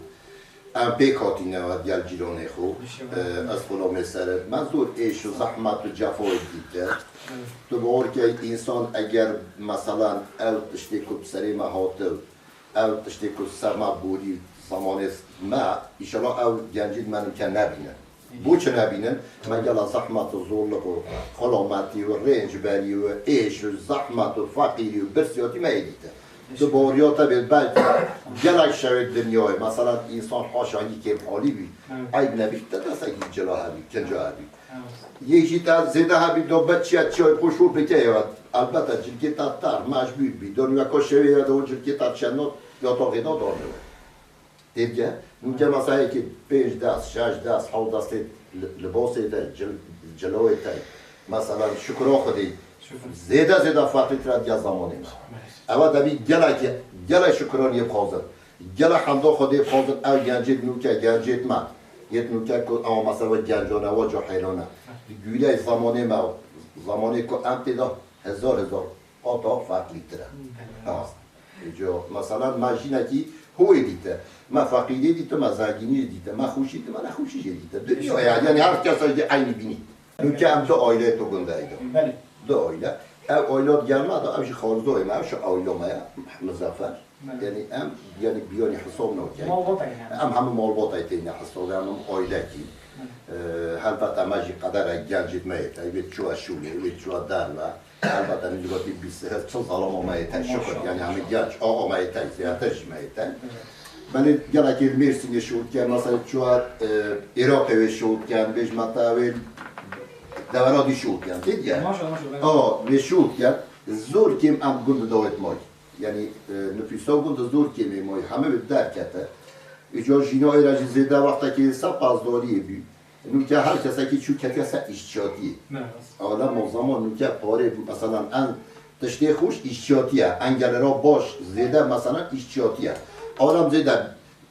Em pêk hatîne gel cîranê xwe. Ee, ez xulamê ser. Me zor êş û zehmet û cefayê dîte. Tu bawer ke însan eger, meselan, ew tiştê ku bi serê me hate, ew tiştê ku ser me borî zemanê me, înşallah ew gencî me nimke nebînin. Bo çi nebînin? Me gela zehmet û zorlik û xulametî û rêncberî û êş û zehmet û feqîrî û birsiyatî me yê dîte. Tu baweriya te bê, belkî gelek şewê dinyayê, meselan, însan haşangî kêm alî bî, Evet. eyb nebî, te destekî cila hebî, kinca hebî. Evet. Yê jî te zêde hebî, do be çiya çiyayê xwe şûr bike ya. Elbette cilkê te ter, mecbûr bî. Do nûeka şevê ya de o cilkê te çend not, ya taxê de dane. Têdike, nûke mesela yekê pênc dest, şeş dest, hewt destê li-, libasê te, cil-, cilawê te, mesela şukra Xwedê, Şükür. zêde zêde feqîrtir diya zamanê me. Evet. Ewa debî gelekî, gelek şukraniyê bixwazin. Gelek hemda Xwedê bixwazin, ew gencêt nûke, gencêt me. Yêt nûke ku ewa mesela gencane, ewa cahilane. Di gûreyê zamanê me, zamanê ku em tê de hezar hezar qata feqîrtir e. Hmm. Ha. Îco, mesela me jinekî hûyê dîte, me feqîrî dîte, me zengînî dîte, me xweşî dîte, me nexweşî jê dîte. Dinya ya, yani her kes jî eynî bînî. Nûke em du aileyê tu gundeyî de. Belê. Du aile. Ew aile germa da ev jî xalzoyê me, ev jî aile me ya, Muzaffer. Belê. Yani em, yani biyanî hesab nakin. Malbata yani. Em hemû malbatayê têne hesab, em hemû ailekî. Belê. Ee, helbet em jî qedere gencêt me yê te, wê çûye şûlê, wê çûye derve. Elbette min digot bîst çil zalama me yê te şukir. Maşallah. Yani hemî genç, axa me yê te, ziyade jî me yê te. Evet. Belê gelekî li Mêrsînê şût ken, mesela çûye, e, Iraqê wê şût ken, bêj me te wê Devera dî şût yan, tê diye. Maşallah, maşallah. Awa, vê şût yan, zor kêm em gund dawet may. Yani, e, nüfusa gund zor kêm ê may, heme bi derkete. Îca jîna êra jî zêde wextekî se pazdoriyê bî. Nûke her kesekî çû ketiye se îşçiyatiyê. Ne rast. Alem o zaman nûke parê bû, mesela en tiştê xweş îşçiyatiye. Engelera baş zêde mesela îşçiyatiye. Alem zêde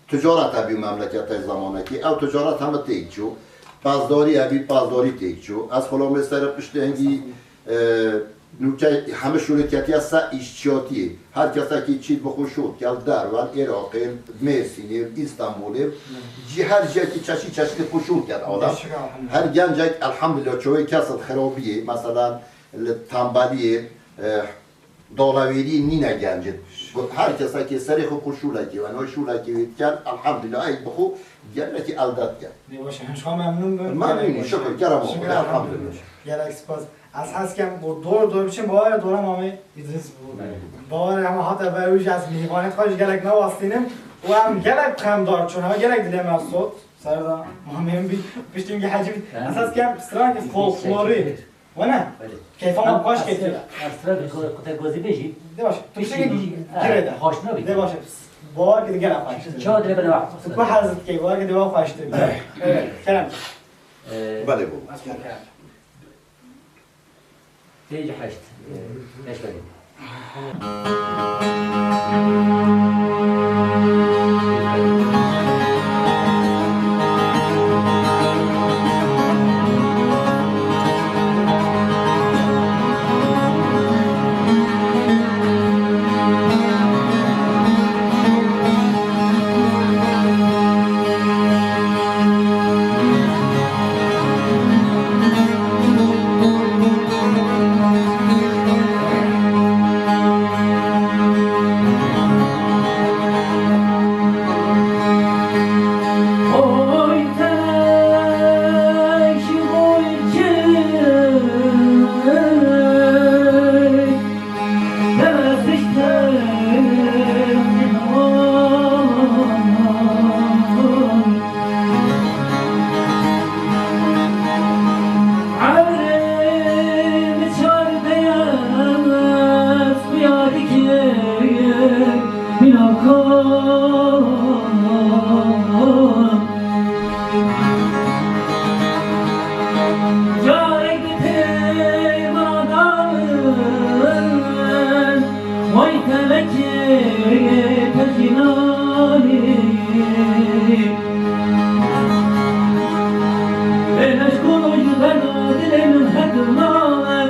ticaret hebî memleketê zamanekî. Ew ticaret heme têk çû. Pazdarî hebî, pazdarî têk çû. Ez xulamê ser piştê hingî, e, nûke heme şûlê ketiye se îşçiyatiyê. Her kesekî çît bi xwe şût, gel derve, Iraqê, Mêrsînê, Îstanbulê. Cî her ciyekî çeşî çeşî xwe şût ket adam. Her gencek elhamdülillah çoğu kes xirabiyê, mesela li tembeliyê, e, Dawlewêrî nîne gencin. Her kesekê serê xwe ku şûlekê we, no şûlekê wê diken, elhamdülillah, ey bi xwe gelekî elde diken. Dê baş e, him ji xwe memnûn bin. Memnûn, şukir, kerem o Xwedê, elhamdülillah. Gelek spas. Ez hez kem ku dor dor biçim, bawer dora mamê Îdris bû. Bawer hema hate ber wî jî ez mîvanê xwe jî gelek newastînim. Û em gelek qemdar çûn, hema gelek dilê me sot. Serda mamê min bî, piştî min hecî bî. Ez hez kem strange folklorî. Wene? Belê. Keyfa me xweş ketiye. Em sira ku, ku te gozî bêjî. De baş. Tu piştî girê de. Xweş nabî. De baş. Bawer ki de gene xweş. Çawa dire bene waqt. Tu ku hez dikey, bawer ki de wa xweş. Evet, kerem. Ee, Belê bû. Tê ji heşt. Ee, beş belê. Carek bi pêvanan, way felekê pejînanê. Ê leşko ji derda dilê min her dimane.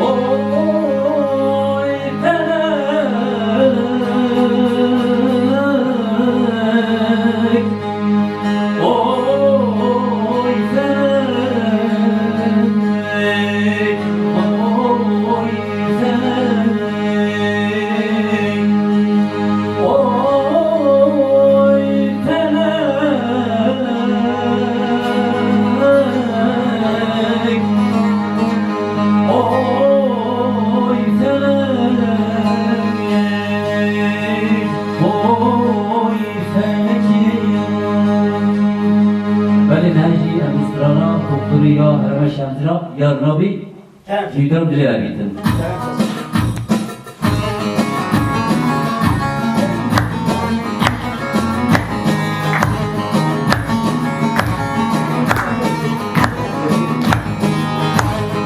Oy felek, oy felek, oy felek, oy felek. Oy felek, oy felekê. Belê, niha jî em strana folklorî ya Herêma Şemdîra, Yar Nabî, Kerem. Ji wî der dilê we bîtin. Kerem.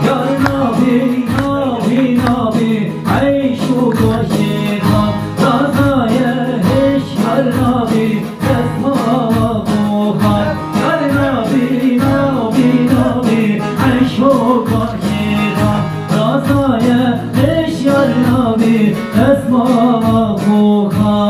Yar nabî, nabî, nabî, eyş û goşê xwe, razaye hêş yar nabî, destmala xwe xwe. Yar nabî, nabî, nabî, eyş û goşê xwe, razaye hêş yar nabî, destmala xwe xwe.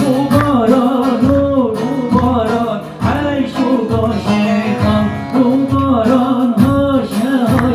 Û baran, û, û baran, Eyş û goşê xwe, rûbaran haşe haşe.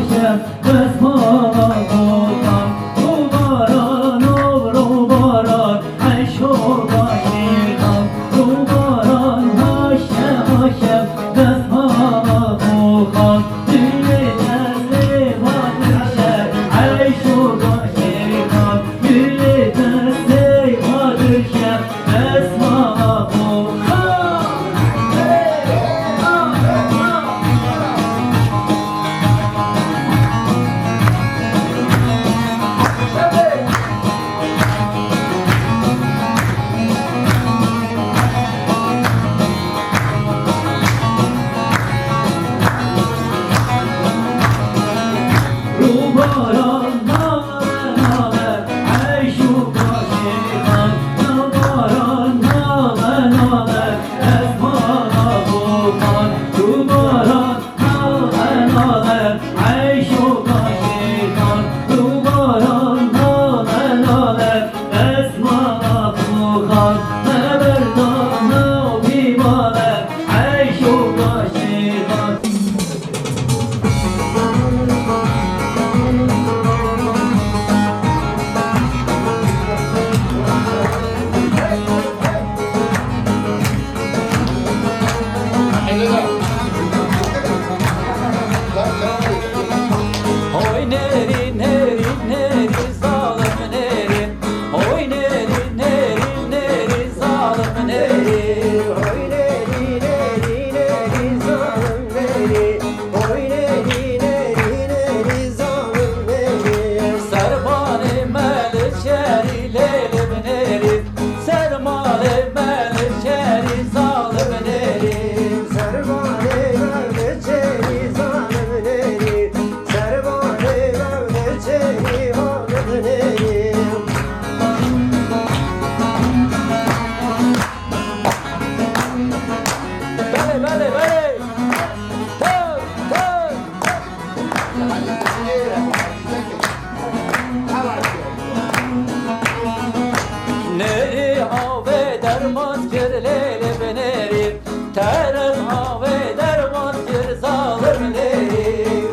Nêrî,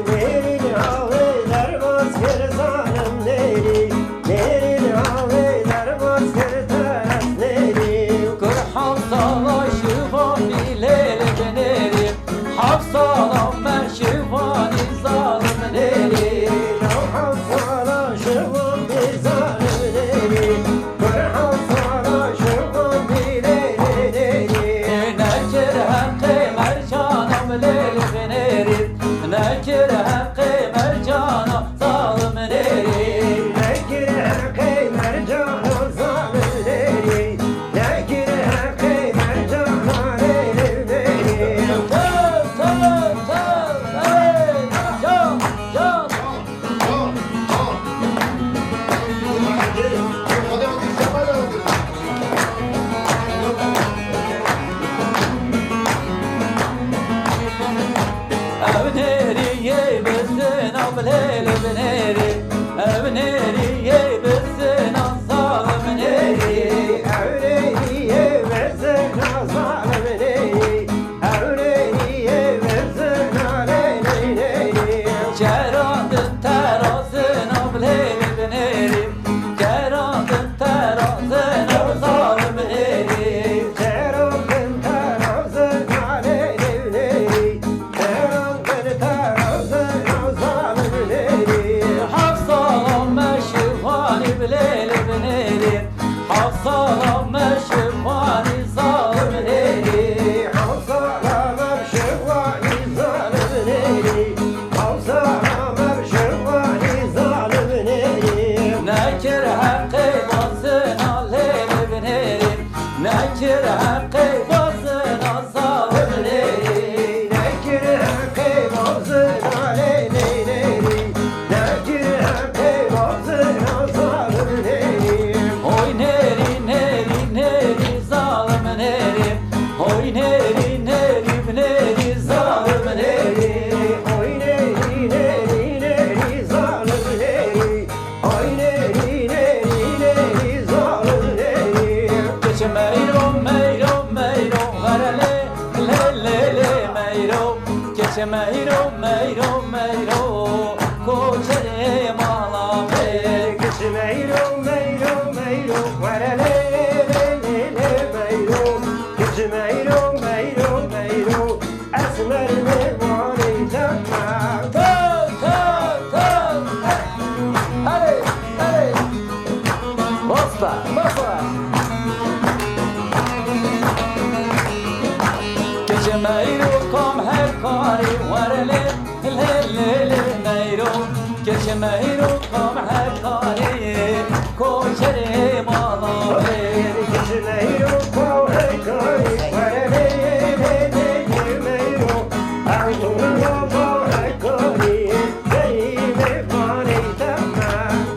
nêrîn avê derbas kir zalim nêrî, nêrîn avê derbas kir teres nêrî. Kur heft sala şivan bî lêl bi nêrî, heft sala me şivanî zalim nêrî. Law heft sala şivan bî zalim nêrî. Nekir heqê mercana milêl binêrî, nekir heqê mercana zalim nêrî. Nekir heqê mercana zalim nêrî, nekir heqê mercana lêl nêrî. Tev, tev, tev, ey, can, can. Ev nêrî yê bizina bilêl binêrî. Ev nêrî yê bizina zalim nêrî. Ev nêrî yê bizina zalim nêrî. Ewlêyê bizina lê lê lê lê. Çerandin terazina bilêl binêrî. Çerandin terazina zalim nêrî. Çerandin terazina lê lê lê lê. Çerandin terazina zalim nêrî. Heft sala me şivanî bilêl binêrî. Heft sala me şivanî zalim nêrî. Heft sala me şivanî zalim nêrî. Heft sala me şivanî zalim nêrî. Nekir heqê bazina lêl binêrî. Nekir heqê bazina zalim nêrî. Nekir heqê bazina lê lê nêrî. Nekir heqê bazina zalim nêrî. Oy nêrî, nêrî, nêrî zalim nêrî. Oy nêrî, nêrî, nêrî zalim nêrî. Oy nêrî, nêrî, nêrî zalim nêrî. Oy nêrî, nêrî, nêrî zalim nêrî. Keçe meyro, meyro, meyro, were lê, lê, lê, lê meyro. Keçe meyro, meyro, meyro, koçerê mala me. Keçe meyro, meyro, meyro, were lê, lê, lê, lê meyro. Keçe meyro, meyro, meyro, esmer mêvanê te me. Tö, tö, tö. Erê, erê. Basta, basta. Keçe meyro kam her karî were lê, lê, lê, lê meyro. Keçe meyro kam her karî koçerê mala wê. Keçe meyro kam her karî were lê, lê, lê, lê meyro. Ew tu mala her karî.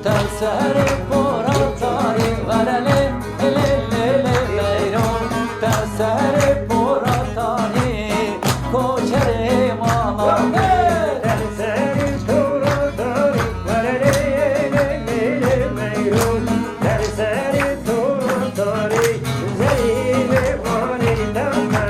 Tev serê pora tarî, were lê, lê, lê, lê, meyro. Tev serê pora tarî, koçerê mala me. Tev serê pora tarî, were lê, lê, lê, lê, meyro. Tev serê pora tarî, zerî mêvanê te me.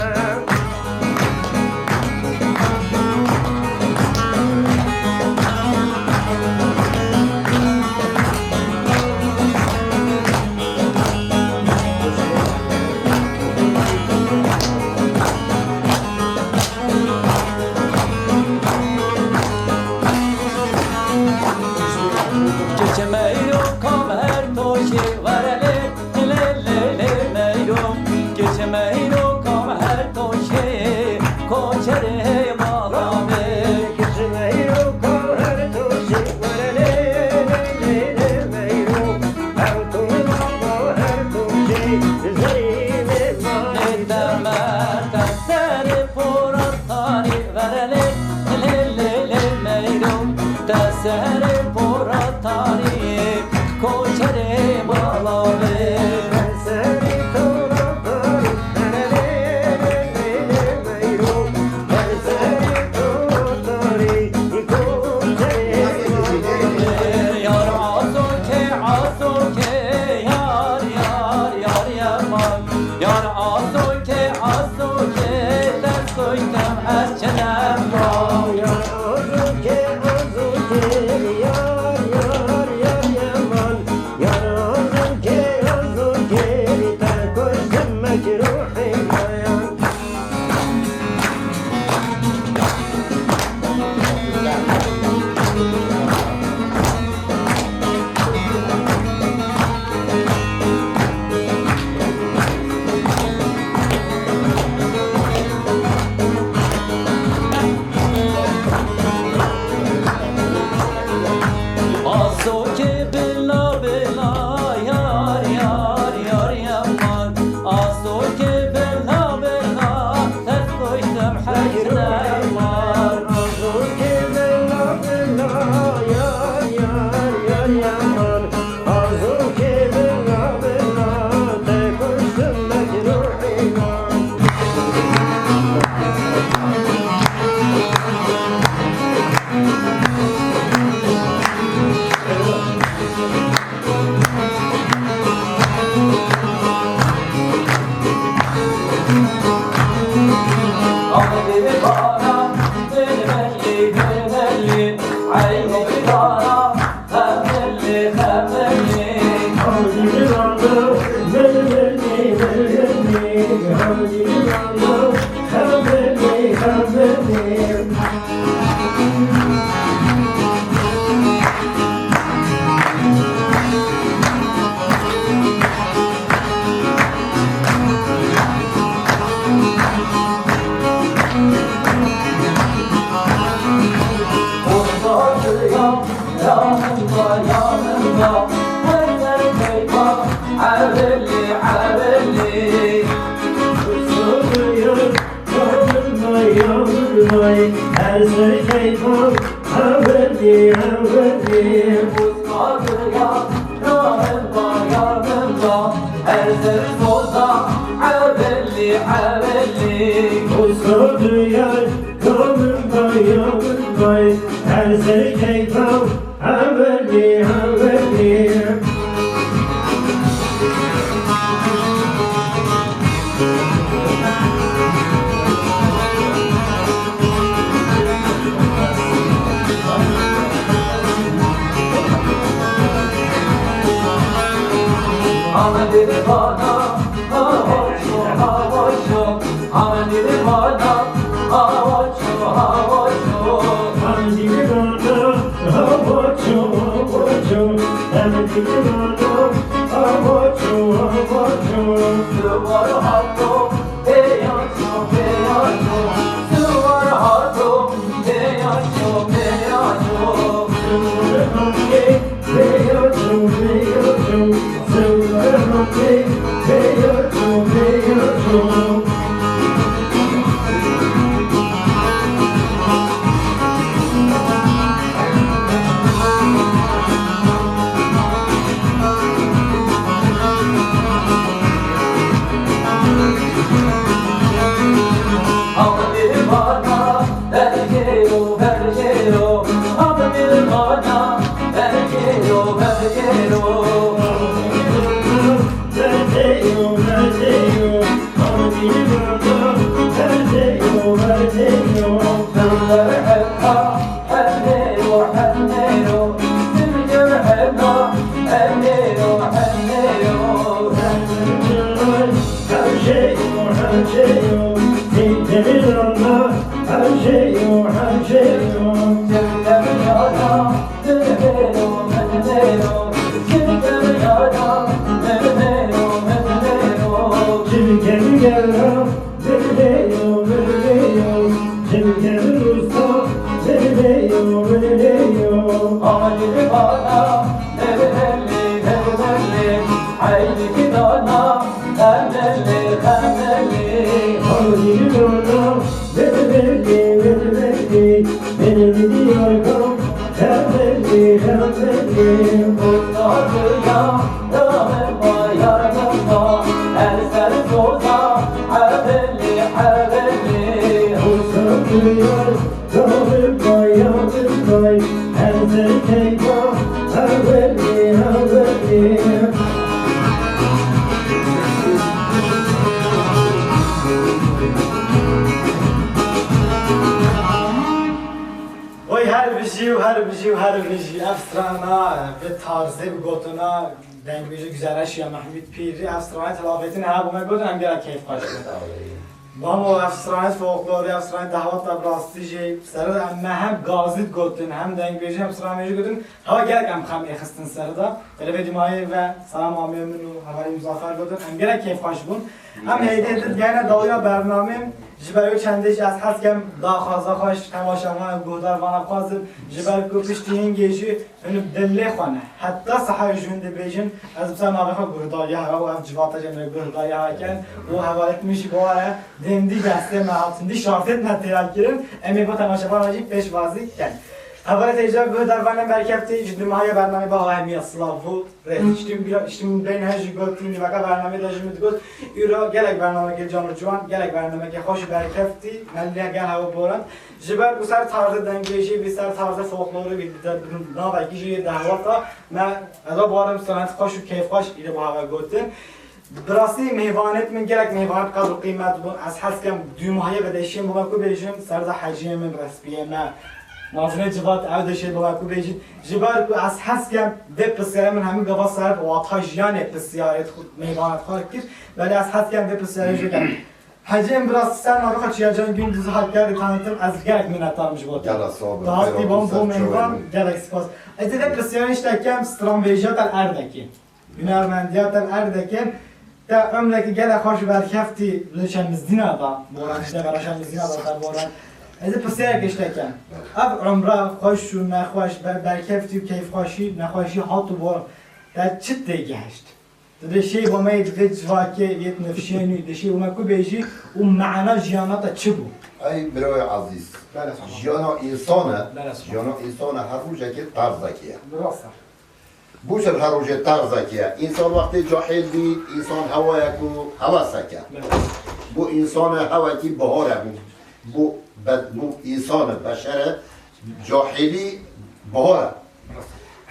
Keçe meyro kam her toşê were lê. Lê lê lê meyro, keçe meyro kam her toşê, koçerê mala me. Keçe meyro kam her toşê, were lê lê lê lê meyro. Ew tu mala her toşê, zerî mêvanê te me. Te serê pora tarî, were lê lê lê lê meyro. Te serê pora tarî, koçerê mala me. Te serê pora tarî, were lê lê lê lê meyro. Te serê pora tarî, koçerê mala me. Yar asoke, asoke, yar, yar, yar, yar, yar. Yar asoke, asoke, te soytem ez çinem. Her ser keyfa, hevelî, hevelî. Her ser soza, hevelî, hevelî. Usta duyar, yanımda, yanımda. Her ser keyfa, hevelî, hevelî. Oy her bijî û her bijî û her bijî. Ev strana, bi tarzê, bi gotina dengbêjê Güzel Eşya Mehmûd Pîrî, ev stranê telavêtin ha bo me gotin, em gelek keyfxweş bûn. Bamo, ev stranê folklorê, ev stranê dehwata bi rastî jî ser em me hem gazî gotin, hem dengbêjî, hem stranbêjî gotin. Hewa gelek em xem êxistin ser de. Belê vê dîmayê ve selam amê min û hevalê Muzaffer gotin. Em gelek keyfxweş bûn. Em hêdî hêdî digehine dawiya bernamê. Ji ber wê çendê jî ez hez kem daxwaza xwe ji temaşevan û guhdarvana bixwazim. Ji ber ku piştî hingê jî hûn bi dilê xwe ne. Heta sehayê jûn dibêjin, ez bi ser navê xwe guhdariya hewa û ev civata jî em ê guhdariya hewa kin û hevalêt min jî bi wa re dêndî destê me hatindî şansêt me têra kirin. Em ê bo temaşevana jî pêşwazî kin. Hevalêt hêja guhdarvanên berkeftî, ji dûmahiya bernamê Baha Hemiya silav û rêz. Tiştî min bîra, tiştî min beyne he jî gotî, nîveka bernamê de jî min digot, îro gelek bernameke can û ciwan, gelek bernameke xweş û berkeftî, me li gel hewe borand. Ji ber ku ser tarzê dengbêjî, vî ser tarzê folklorî, vî de, navekî jî yê dehwata, me, ez ê barim stranetî xweş û keyfxweş îro bi hewe gotin. Bi rastî mêvanêt min gelek mêvanêt qedr û qîmet bûn. Ez hez kem dûmahiye ve deşên bo me ku bêjin, ser de heciyê min, respiyê me. Nazinê civat ew deşê bo me ku bêjin. Ji ber ku ez hez kem vê pisyarê min hemî gava ser wata jiyanê pisyarêt xwe, mêvanêt xwe kir. Belê ez hez kem vê pisyarê jê kem. Hecî em bi rastî ser naroxa Çiyacan Gündüz'ü hat geldi tanıtım, ez gelek minnetdarım ji bo te. Gela sağ ol. Te hastî bom bo mêvan, gelek spas. Ez ê te pirsiyarî tiştek kem, stranbêjiya te Erdekê. Hunermendiya te Erdekê. Te umrekî gelek xweş berkeftî li Şemzdîna da, boran ji devera Şemzdîna da te boran. Ez ê pirsiyarek tiştek kem. Ev umra xweş û nexweş, ber-, berkeftî û keyfxweşî, nexweşî hat û boran. Te çi têgihişt? Tu dê şêy bo me yê divê civakê yê nifşên wî, dê şêy bo me ku bêjî û me'na jiyana te çi bû? Ey birayê ezîz, Bele sema. Jiyana însan e, Bele sema. Jiyana însan e her rojekê terzekê ye. Bi rast e. Bû çi her rojê terzekê ye? Însan wextê cahil bî, însan hewayek û hewesek e. Bele. Bû însan e hewekî bihar e bû. Bû be-, bû însan e, beşer e, cahilî bihar e.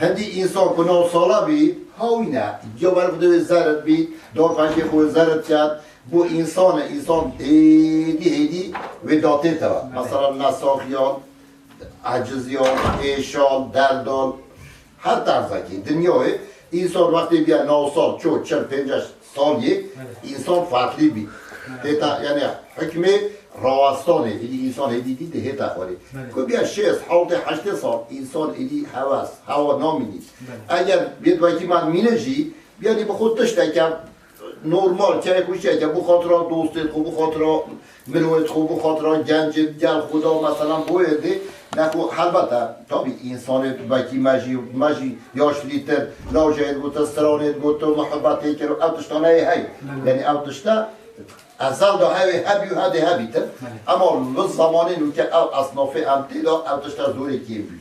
Hindî însan ku newsala bî, hawîn e. Ya wer xwe dê wê zerit bî, dor xwe jê xwe zerit ket. Bû însan e, însan hêdî hêdî wê datê te ve. Mesela nesaxiyan, eciziyan, êşan, derdan, her terzekî. Dinyayê însan wextê bîya newsal, ço çil, pênceh saliyê, însan farklî bî. Tê te, yani hikmê rawestanê, êdî însan hêdî dî dihê te xwarê. Ku bîya şêst, hewtê, heştê sal, însan êdî hewes, hewa namînî. Eger bêt wekî me mîne jî, yani bi xwe tişteke normal, keyfxweşiyeke, bi xatira dostê xwe, bi xatira mirovê xwe, bi xatira gencê gel xwe da, meselan, boyê dê, ne xwe, helbete, tabî, însanê wekî me jî, me jî yaşlîtir, lawjeyê digotin, stranê digotin, muhebbetê kir, ev tiştane yê hey. Yani ev tişte ezel de hewê hebî û hedê hebîtir. Ema li zamanê nûke ev esnafê em tê de ev tişte zorê kêm bû.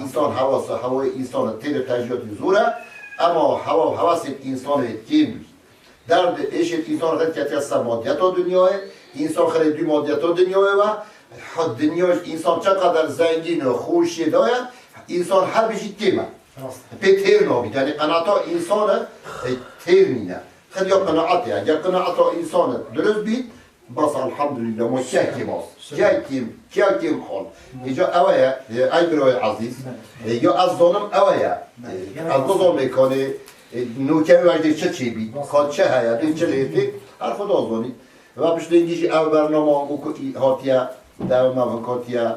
Însan hewasa, hewayê însan têrê tejiyatî zor e, ema hewa û hewasên însanê kêm bû. Derd êşêt însan xir ketiye ser madiyeta dinyayê, însan xirê dû madiyeta dinyayê ve, ha, dinya însan çeqeder zengîn û xweşiyê daye, însan her bijî kêm e. Rast. Pê têr nabî. Yani qenata însan e, e, têr nîne. Xir ya qenaetê. Eger qenaeta însan e dirust bît, bas elhamdülillah, ma kek kêm as. Kek kêm, kek kêm hal. Îca ew e, e, ey birayê ezîz. E, ya ez zanim ew e. E, ez nizam mêkanê, e, nûke wê dê çi çêbî, ka çi heye, dê çi lê tê, her Xuda zanî. Ve piştengî jî ev bernama wekû î hatiye, dev me vekatiye,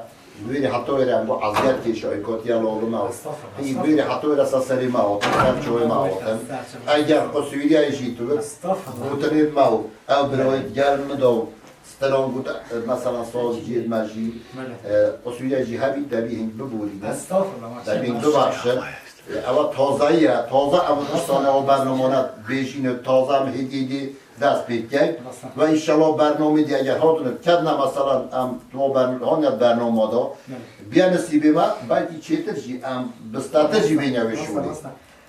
wêrê heta wêre em bo eziyet kêşayî katiye lawê me. Estağfurullah, Hî estağfurullah. Wêrê heta wêre ser serê me hatin, ser çavê me hatin. Estağfurullah. Eger qusûriyê jî tu bi Estağfurullah. Gotinê me û ev birayê diger min da û Stelan got, e, mesela saz ciyê me jî, Bele. E, qusûriyê jî hebî, debî hîn biborîne. Estağfurullah, maşallah. Debî hîn bibexşin. E, ewa tazayî ye, taze ew tiştane ew bernamane bêjîne, taze em hêdî hêdî dest pê dikin. Rast. Ve înşallah bernamê dî eger hatine, ketine mesela em tu bern-, hane bernama da, Bele. Biya nesîbê me, belkî çêtir jî em bistetir jî bêne wê Rast, şûnê. Rast.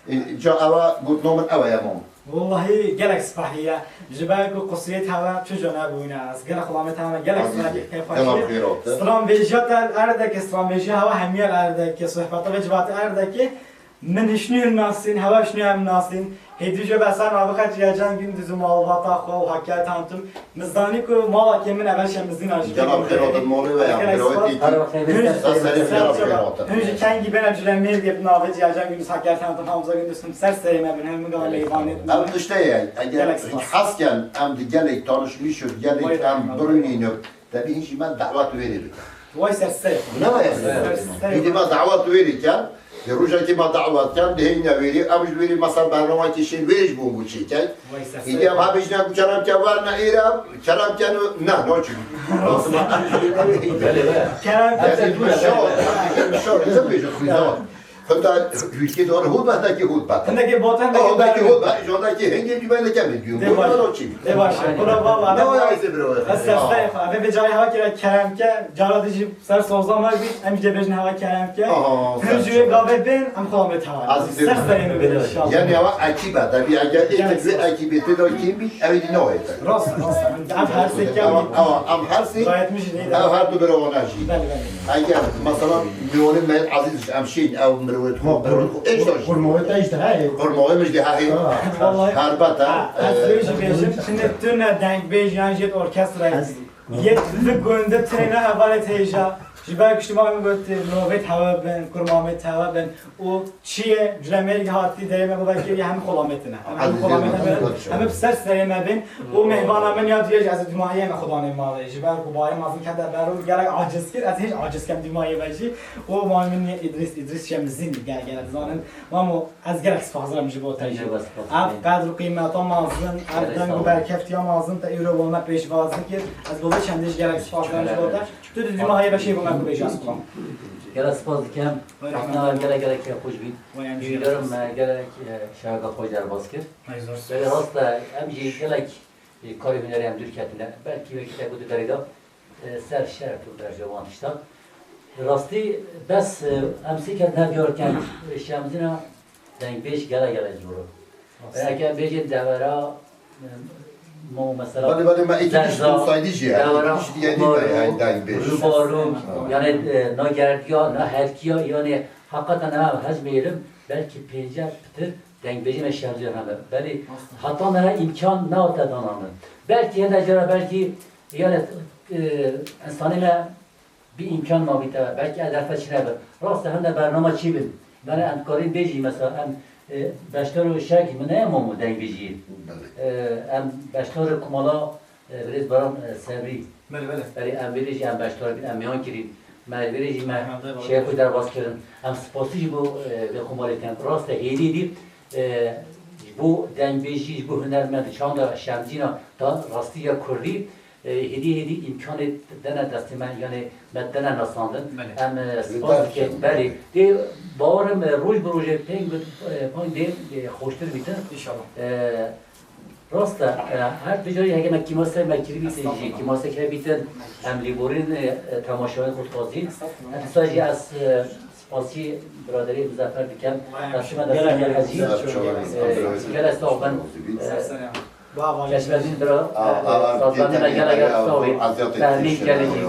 E, ca ewa gotna min ew e, mam. Wellahî gelek spehî ye. Ji ber ku qusiyê te heve tu jî nebûne. Ez gelek xulamê te heve gelek spehî ye. Azîzî, gelek xêr hate. Stranbêjiya te Erdekê, stranbêjiya heve hemiye Erdekê, sohbeta vê civatê Erdekê. Min hişnî hûn nasîn, heve hişnî em nasîn. Hêdî jê be ser navixa Çiyacan Gündüz û malbata xwe û Hakkari Tanıtım. Min zanî ku malakê min ev Şemzîna jî Cenab xêr hatin, malê we ya, Gelek birayê spas. Têkî. Hûn jî Ser serê ser xêr çaba. Hatin. Hûn jî kengî bêne cilê mêr diye bi navê Ciyacan Gündüz, Hakkari Tanıtım, Hamza Gündüz, hûn ser serê me bin, hûn min gava mêvanê bin. Ev tişte ye, eger Gelek spas. Hez ken em di gelek tanişmîş û gelek Vay em vay. Birûnîn û te bî hîn jî me dawet wêrê bikin. Vay ser serê xwe. Ne vay Ser serê. Hîdî me dawet wêrê ken. Di rojekî me dawet ken, dihêne wêrê, em ji wêrê mesela bernamekî şên wêrê ji bo bû çêkey. Vay ser Îdî em serê. Hebêjine ku kerem ke werne êre, kerem ke ne, naçin. Kerem ke Şor, şor, şor, ne bêjin xwîza. Hunda hûrkê dor hûr be, hindekî hûr be. Hindekî botan, hindekî hûr be, jondekî hingê dî be, hindekî hûr be. Dê baş. Hûr be, naçin. Dê baş. Kula baba, Ne ne var var? Êzê biro. Ez ser serê xwe. Eve carê hava kira kerem ke, cara dijî Ser soza me bî, em jî dê bêjin hewa kerem ke. Aha, Hûn ser ji wê çawa. Gavê bên, em xwe me tewa. Azîzê Ser min. Serê me bin inşallah. Yani hewa ekîb e, tabii eger êkek Yes. Wê ekîbê tê de kêm bî, ew êdî nayê te. Rast, rast. Em her sê Ewa, kêm. Ewa, em her sê, Gayet mi jî değil. Ew her du bira wana jî. Bele, bele. Eger, mesela, miwanê me ezîz ji em şîn, ew mirovê xwe, mirovê xwe, êşta jî. Qurmawê te jî heye. Qurmawê min jî heye. Ha. Vallahi. Herbet e. Ha, ez Ee, vê jî bêjim, şimdi tune dengbêj yan jêt orkestra. Ez Yê tu gundê tinê ne hevalê têja. Ji ber ku şima min got, mirovêt hewe bin, kurmamêt hewe bin û çi ye, Culemêrg hatî derê me, bo vekirî hemî xulamêt ne. Em hemî xulamêt ne, em ê bi ser serê me bin û mêhvana min ya duyê jî ez ê dûmahiyê me xudanê malê. Ji ber ku bayê mazin kete ber û gelek aciz kir, ez hêj aciz kem dûmahiyê me jî. Û mamê min yê Îdrîs, Îdrîs Şemzîn, gel, gel dizanin. Mamo, ez gelek spas dikim ji bo te jî. Ev qedr û qîmeta mazin, ev deng û berkeftiya mazin te îro bo me pêşwazî kir. Ez bo vê çendê jî gelek spas dikim ji bo te. Tu di dûmahiyê ve şêy bo me ku bêjî ez xwe. Gelek spas dikim. Wê rehmet. Gelek gelek xweş bî. Wê em jî gelek spas. Gelek, e, şeveka xweş derbas kir. Ay zor spas. Belê rast e, em jî gelek, e, karê hunerê em dûr ketine. Belkî wekî te got di berê de, e, ser şert û berjewan tiştan. Rastî bes, e, em sê kes ne diyar ken, e, Şemzîna dengbêj gele gele zor e. Rast. Belkî em bêjin devera, e, mo mesela Belê, belê, me îtî tişt Zerza, olsaydı jî, yani, devera îtî tişt diye Kumarû, değil, yani, dengbêj. Rubarû, Ha. yani, e, na gerdiya, na herkiya, yani, hakikaten ha, hezmêrim, belkî pênceh pitir dengbêjî me Şemzîna hebe. Belê, heta niha îmkan nehate dana min. Belkî hene cara, belkî, yani, e, insanê me Bi îmkan mabîte, belkî ev derfet çi nebe. Rast e, hende bernama çî bin. Yani em dikarîn bêjî mesela, em, e, beşdar û şerkî min ne, Mamo, dengbêjiyê. Belê. E, em beşdar û kumala, e, birêz Baran, e, Sebrî. Belê, belê. Belê, em vêrê jî em beşdar bin, em miyan kirîn. Me vêrê jî me Aha, belê. şêxû derbas kirin. Em spasî ji bo, e, vê kumalê ken. Rast e, hêdî dî, e, ji bo dengbêjî, ji bo hunermend, çanda Şemzîna da rastî ya kurdî, E, hêdî hêdî îmkanê dene destê me, yanê me dene nasandin. Belê. Em, e, spas dikin. Belê. Dê bawerim, e, roj bi rojê pênc bi, e, pênc dê, e, xweştir bîtin. İnşallah. E, rast e, e, her tu carî heke me kîmase me kirî bîtin jî, kîmase ke bîtin, em lêborîn, e, e, temaşevanê xwe dixwazîn. Estağfurullah. Em dîsa jî ez, e, spasî biraderê Muzaffer dikim. Vay, destê me gelek, destê me gelek hezî. Gelek sağ ol. E, gelek sağ ol. Ben, e, Sağ ol. Keşfedîn bira, e, sazdanê me gelek gelek sağ ol. Fehmî gelek jî.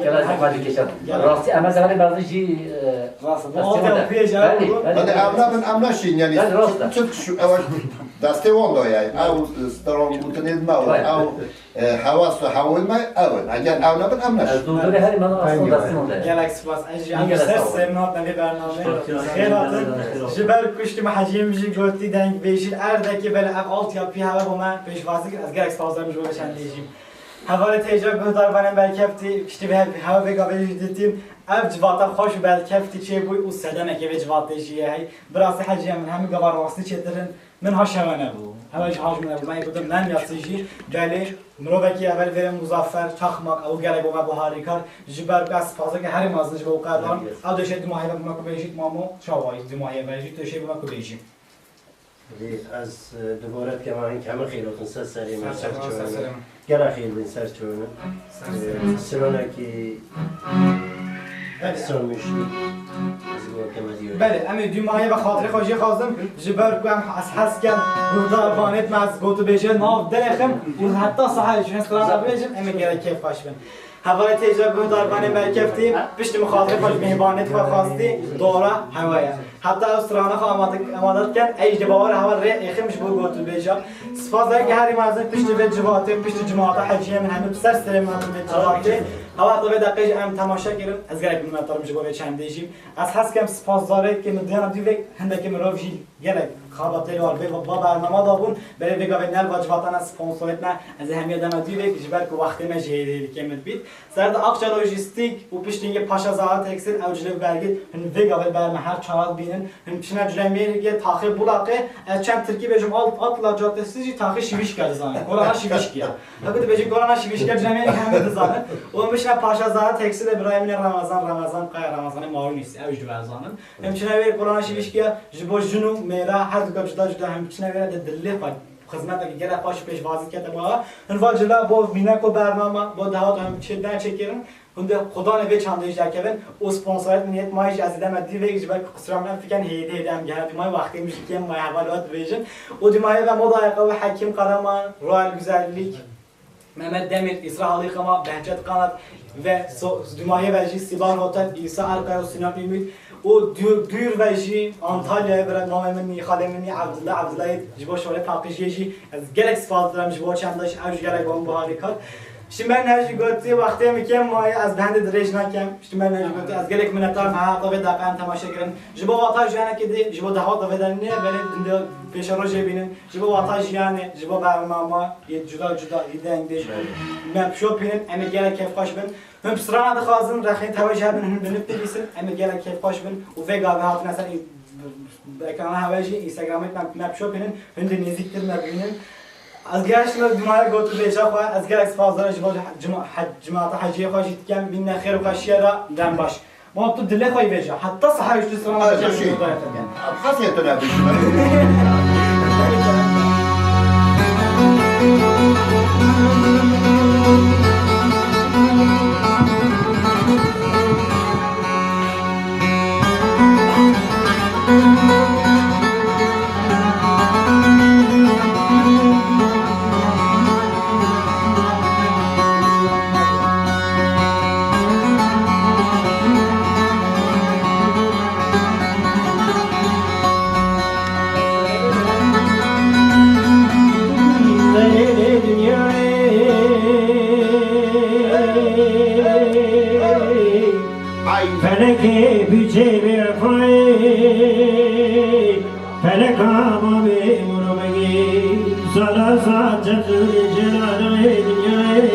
Gelek zehmet dikişin. Rastî em ez herî bazı jî, e, Rast, bu altyapıya cevap bu. Hadi evla bin emla şeyin yani. Belê, rast e. Türk şu, ev destê wan da yani. Ev, e, staran gotinê me, ev, e, hewas û hewên me, ev in. Eger ew nebin, em neşin. Ez dûdûrê herî me aslında destê wan de. Gelek spas. Ez jî em ser sêr min hatin vê bernameyê. Xêr hatin. Ji ber ku piştî me heciyê min jî gotî dengbêjî erdekê belê ev altyapî heve bo me pêşwazî kir. Ez gelek spas dikim ji bo vê çendê jî. Hevalê têja guhdarvanên berkeftî, piştî vê hev-, heve vê gavê jî dîtîm. Ev civata xweş û berkeftî çêbûy û sedemekê vê civatê jî ye hey. Bi rastî heciya min hemî gava rastî çêtir in. Min ha şewe nebû. Hewe jî ha ji min nebû. Me yê gotin, nem yasî jî, belê, mirovekî evel vêrê Muzaffer Çaxmak, ew gelek bo me bo harîkar, ji ber ku ez spaseke herî mezin ji bo qedan, ew dê şê dûmahiyê ve bi me ku bêjît, Mamo, çawa dûmahiyê ve jî, tu şê bi me ku bêjî. Lê ez, e, dubare dikim, hemî xêr hatin ser serê me, ser çavê me. Gelek xêr bin ser çavê me. Ee, stranekî Eksan Muşlî. Ez got kemedî. Belê, em ê dûmahiyê ve xatirê xwe jê xwazim, ji ber ku em ez hez kem guhdar vanêt me ez gotûbêjê nav derêxim û heta sahayê ji hin strana bibêjim, em ê gelek kêfxweş bin. Hevalê têja guhdarvanê berkeftî, piştî min xatirê xwe ji mêhvanê xwe xwastî, dora hewe ye. Heta ew strana xwe amade, amade dikin, ey ji bawer heval rê êxim ji bo gotûbêja. Spas dayikê herî mezin piştî vê civatê, piştî cimata heciyê min hemî bi ser serê min hatin vê civatê. Hewa heta vê deqê jî em temaşe kirin, ez gelek minnetdar im ji bo vê çendê jî. Ez hez kem spasdarê ke min diyana dîvek, hindekî mirov jî gelek xebatê li war vê va bernama da bûn, belê vê gavê nerva civatana sponsorêt me, ez ê hemiya dana dîvek, ji ber ku wextê me jî hêdî hêdî kêm dibît. Serde Akça Lojîstîk û piştî yê Paşa Zahra Tekstîl ew cilê û bergî hin vê gavê ber me her çawa dibînin. Hin çine Culemêrgê, taxê Bulaqê, ez çend tirkî bêjim, alt, Atla Caddesi jî taxê Şivîşka dizanin. Kolana Şivîşkiya. Heku dibêjin kolana Şivîşkiya Culemêrgê hemî dizanin. Û min çine Paşa Zahra Tekstîlê birayê min ê Ramazan, Ramazan Kaya, Ramazanê Marûnîsî, ew jî dibe ez zanim. Hin çine wê kolana Şivîşkiya ji bo jin û mêra her duka cuda cuda hin çine wê de dilê xwe xizmeteke gelek xweş pêşwazî dike te bava. Hin va cila bo mîneko bernama, bo dehat em çê derçêkirin. Hunde xudanê vê çandê jî derkevin û sponsoriyet min yet mayî jî ez ê deme dîvek ji ber ku qisura min em fiken hêdî hêdî em gehre dîmayî wextê min jî kêm mayî heval hat dibêjin. Û dîmayî ve moda ayakkabı Hekim Karaman, Royal Güzellik, Mehmet Demir, İsra Halıkama, Behçet Kanat ve so-, dîmayî ve jî Sibar Hotel, İsa Erkaya û Sinan Ümit. Û dû-, dûr ve jî Antalyayê bira namê min nî, xalê min nî Abdullah, Abdullahê ji bo şolê paqijiyê jî ez gelek spas dikim ji bo çanda jî ew jî gelek bom bi harî kar. Piştî me ne jî gotî, wextê min kêm maye, ez bi hindê dirêj nakem. Piştî me ne jî gotî, ez gelek minetdar me hata vê deqeyan temaşe kirin. Ji bo wata jiyanekê dê, ji bo dehwata vê de ne, belê dindê pêşerojê bînin. Ji bo wata jiyanê, ji bo bernama yê cuda cuda, yê deng dê, me pişo bînin, em ê gelek kêfxweş bin. Hûn bi strana dixwazin, rexên tewe ji hev bin, hûn bi nûk nivîsin, em ê gelek kêfxweş bin û vê gavê hatine ser ê-, bi ekrana hewe jî Instagramê me, me pişo bînin, hûn dê nêzîktir me bibînin. Ez gelek ji me dimare got û vêca xwe, ez gelek spas dara ji bo cima-, he-, cemaata heciyê xwe jî dikem, mînne xêr û xweşiyê re, dem baş. Ma tu dilê xwe yê vêca, heta siha ji tu strana. Ay, vêca, tu şî. Hesê tu nebî. Felekê bîçê bêvefayê, feleka babê mor û begê, sala sal çev zûrê cêranayê dinyayê.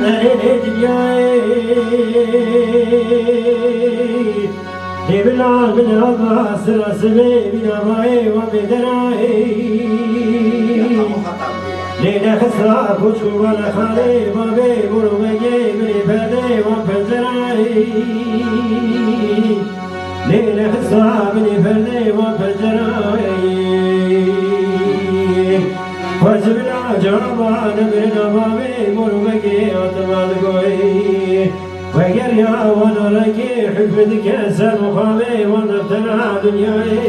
Nerê lê dinyayê, Dê bila min ava sira sibê bîna bayê wan bê derayê. Lê nexisa koç û vala xalê babê mor û begê min ê perdê wan pencerayê. Lê nexisa min ê perdê wan pencerayê. Xwe ji bila cava nebirina babê mor û begê hatima digoyê. Vegeriya wana rengê hukm dike ser muqamê wan deftera dinyayê.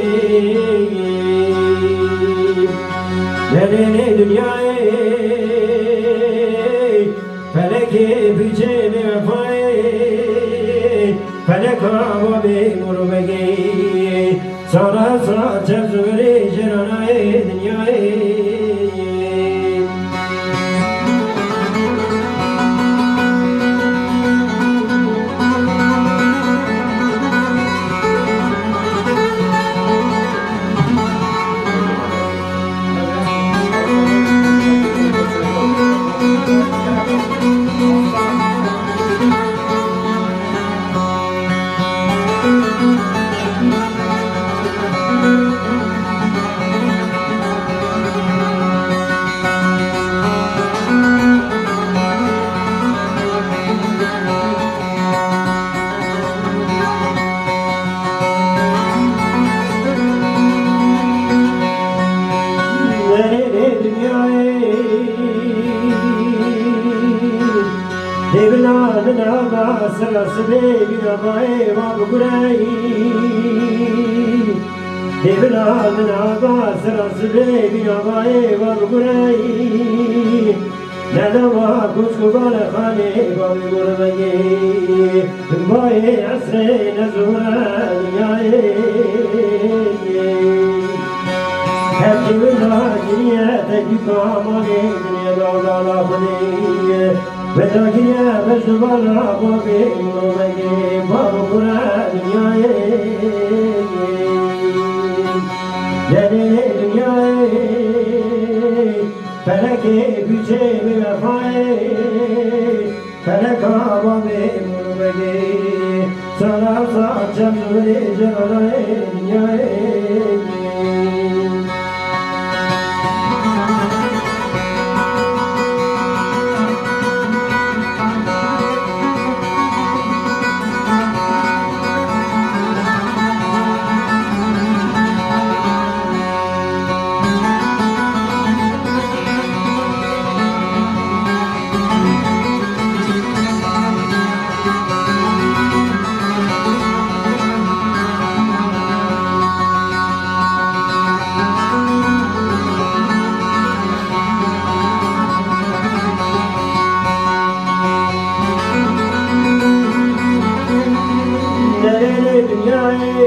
Derê lê dinyayê, felekê bîçê bêvefayê, feleka babê mor û begê. Sala sal çev zûrê cêranayê dinyayê. Derê lê dinyayê, dê bila min ava sira sibê bîna bayê wan bigureyî. Dê bila min ava sira sibê bîna bayê wan bigureyî. Lelama koçk û balexanê bavê mor û begê, bayê esrê nezûre dinyayê. Hevkê wina kiriye tekî kamalê dinyê dawdala xwedê. Wina kiriye beş dubala bavê mor û begê, bav kure dinyayê. Derê dinyayê. Felekê bîçê bêvefayê, feleka babê mor û begê, sala sal çev zûrê cêranayê dinyayê. Derê lê dinyayê.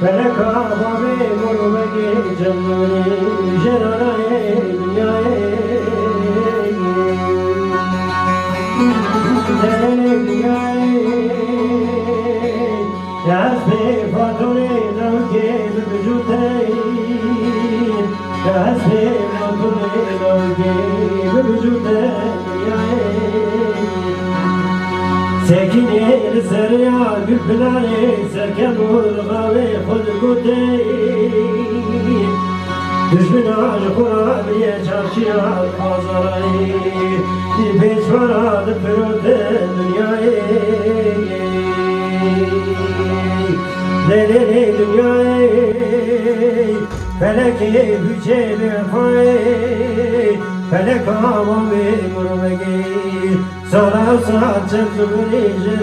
Feleka bavê mor û vegê cendorê jeranayê dinyayê. Derê dinyayê, ya hespê fatonê lawkê bibicûtey. Hespê matûrê lawkê bibicûte dinyayê. Sekînê li ser ya gulpilanê serkevûr xawê xwe digotê. Dijmina ji xwe re biriye çarşiya bazarayê. Pêçvara difirote dinyayê. Lê lê lê dinyayê. Felekê hûçê bêxwayê, feleka wamê murmegê, sara sar çem zibirê ji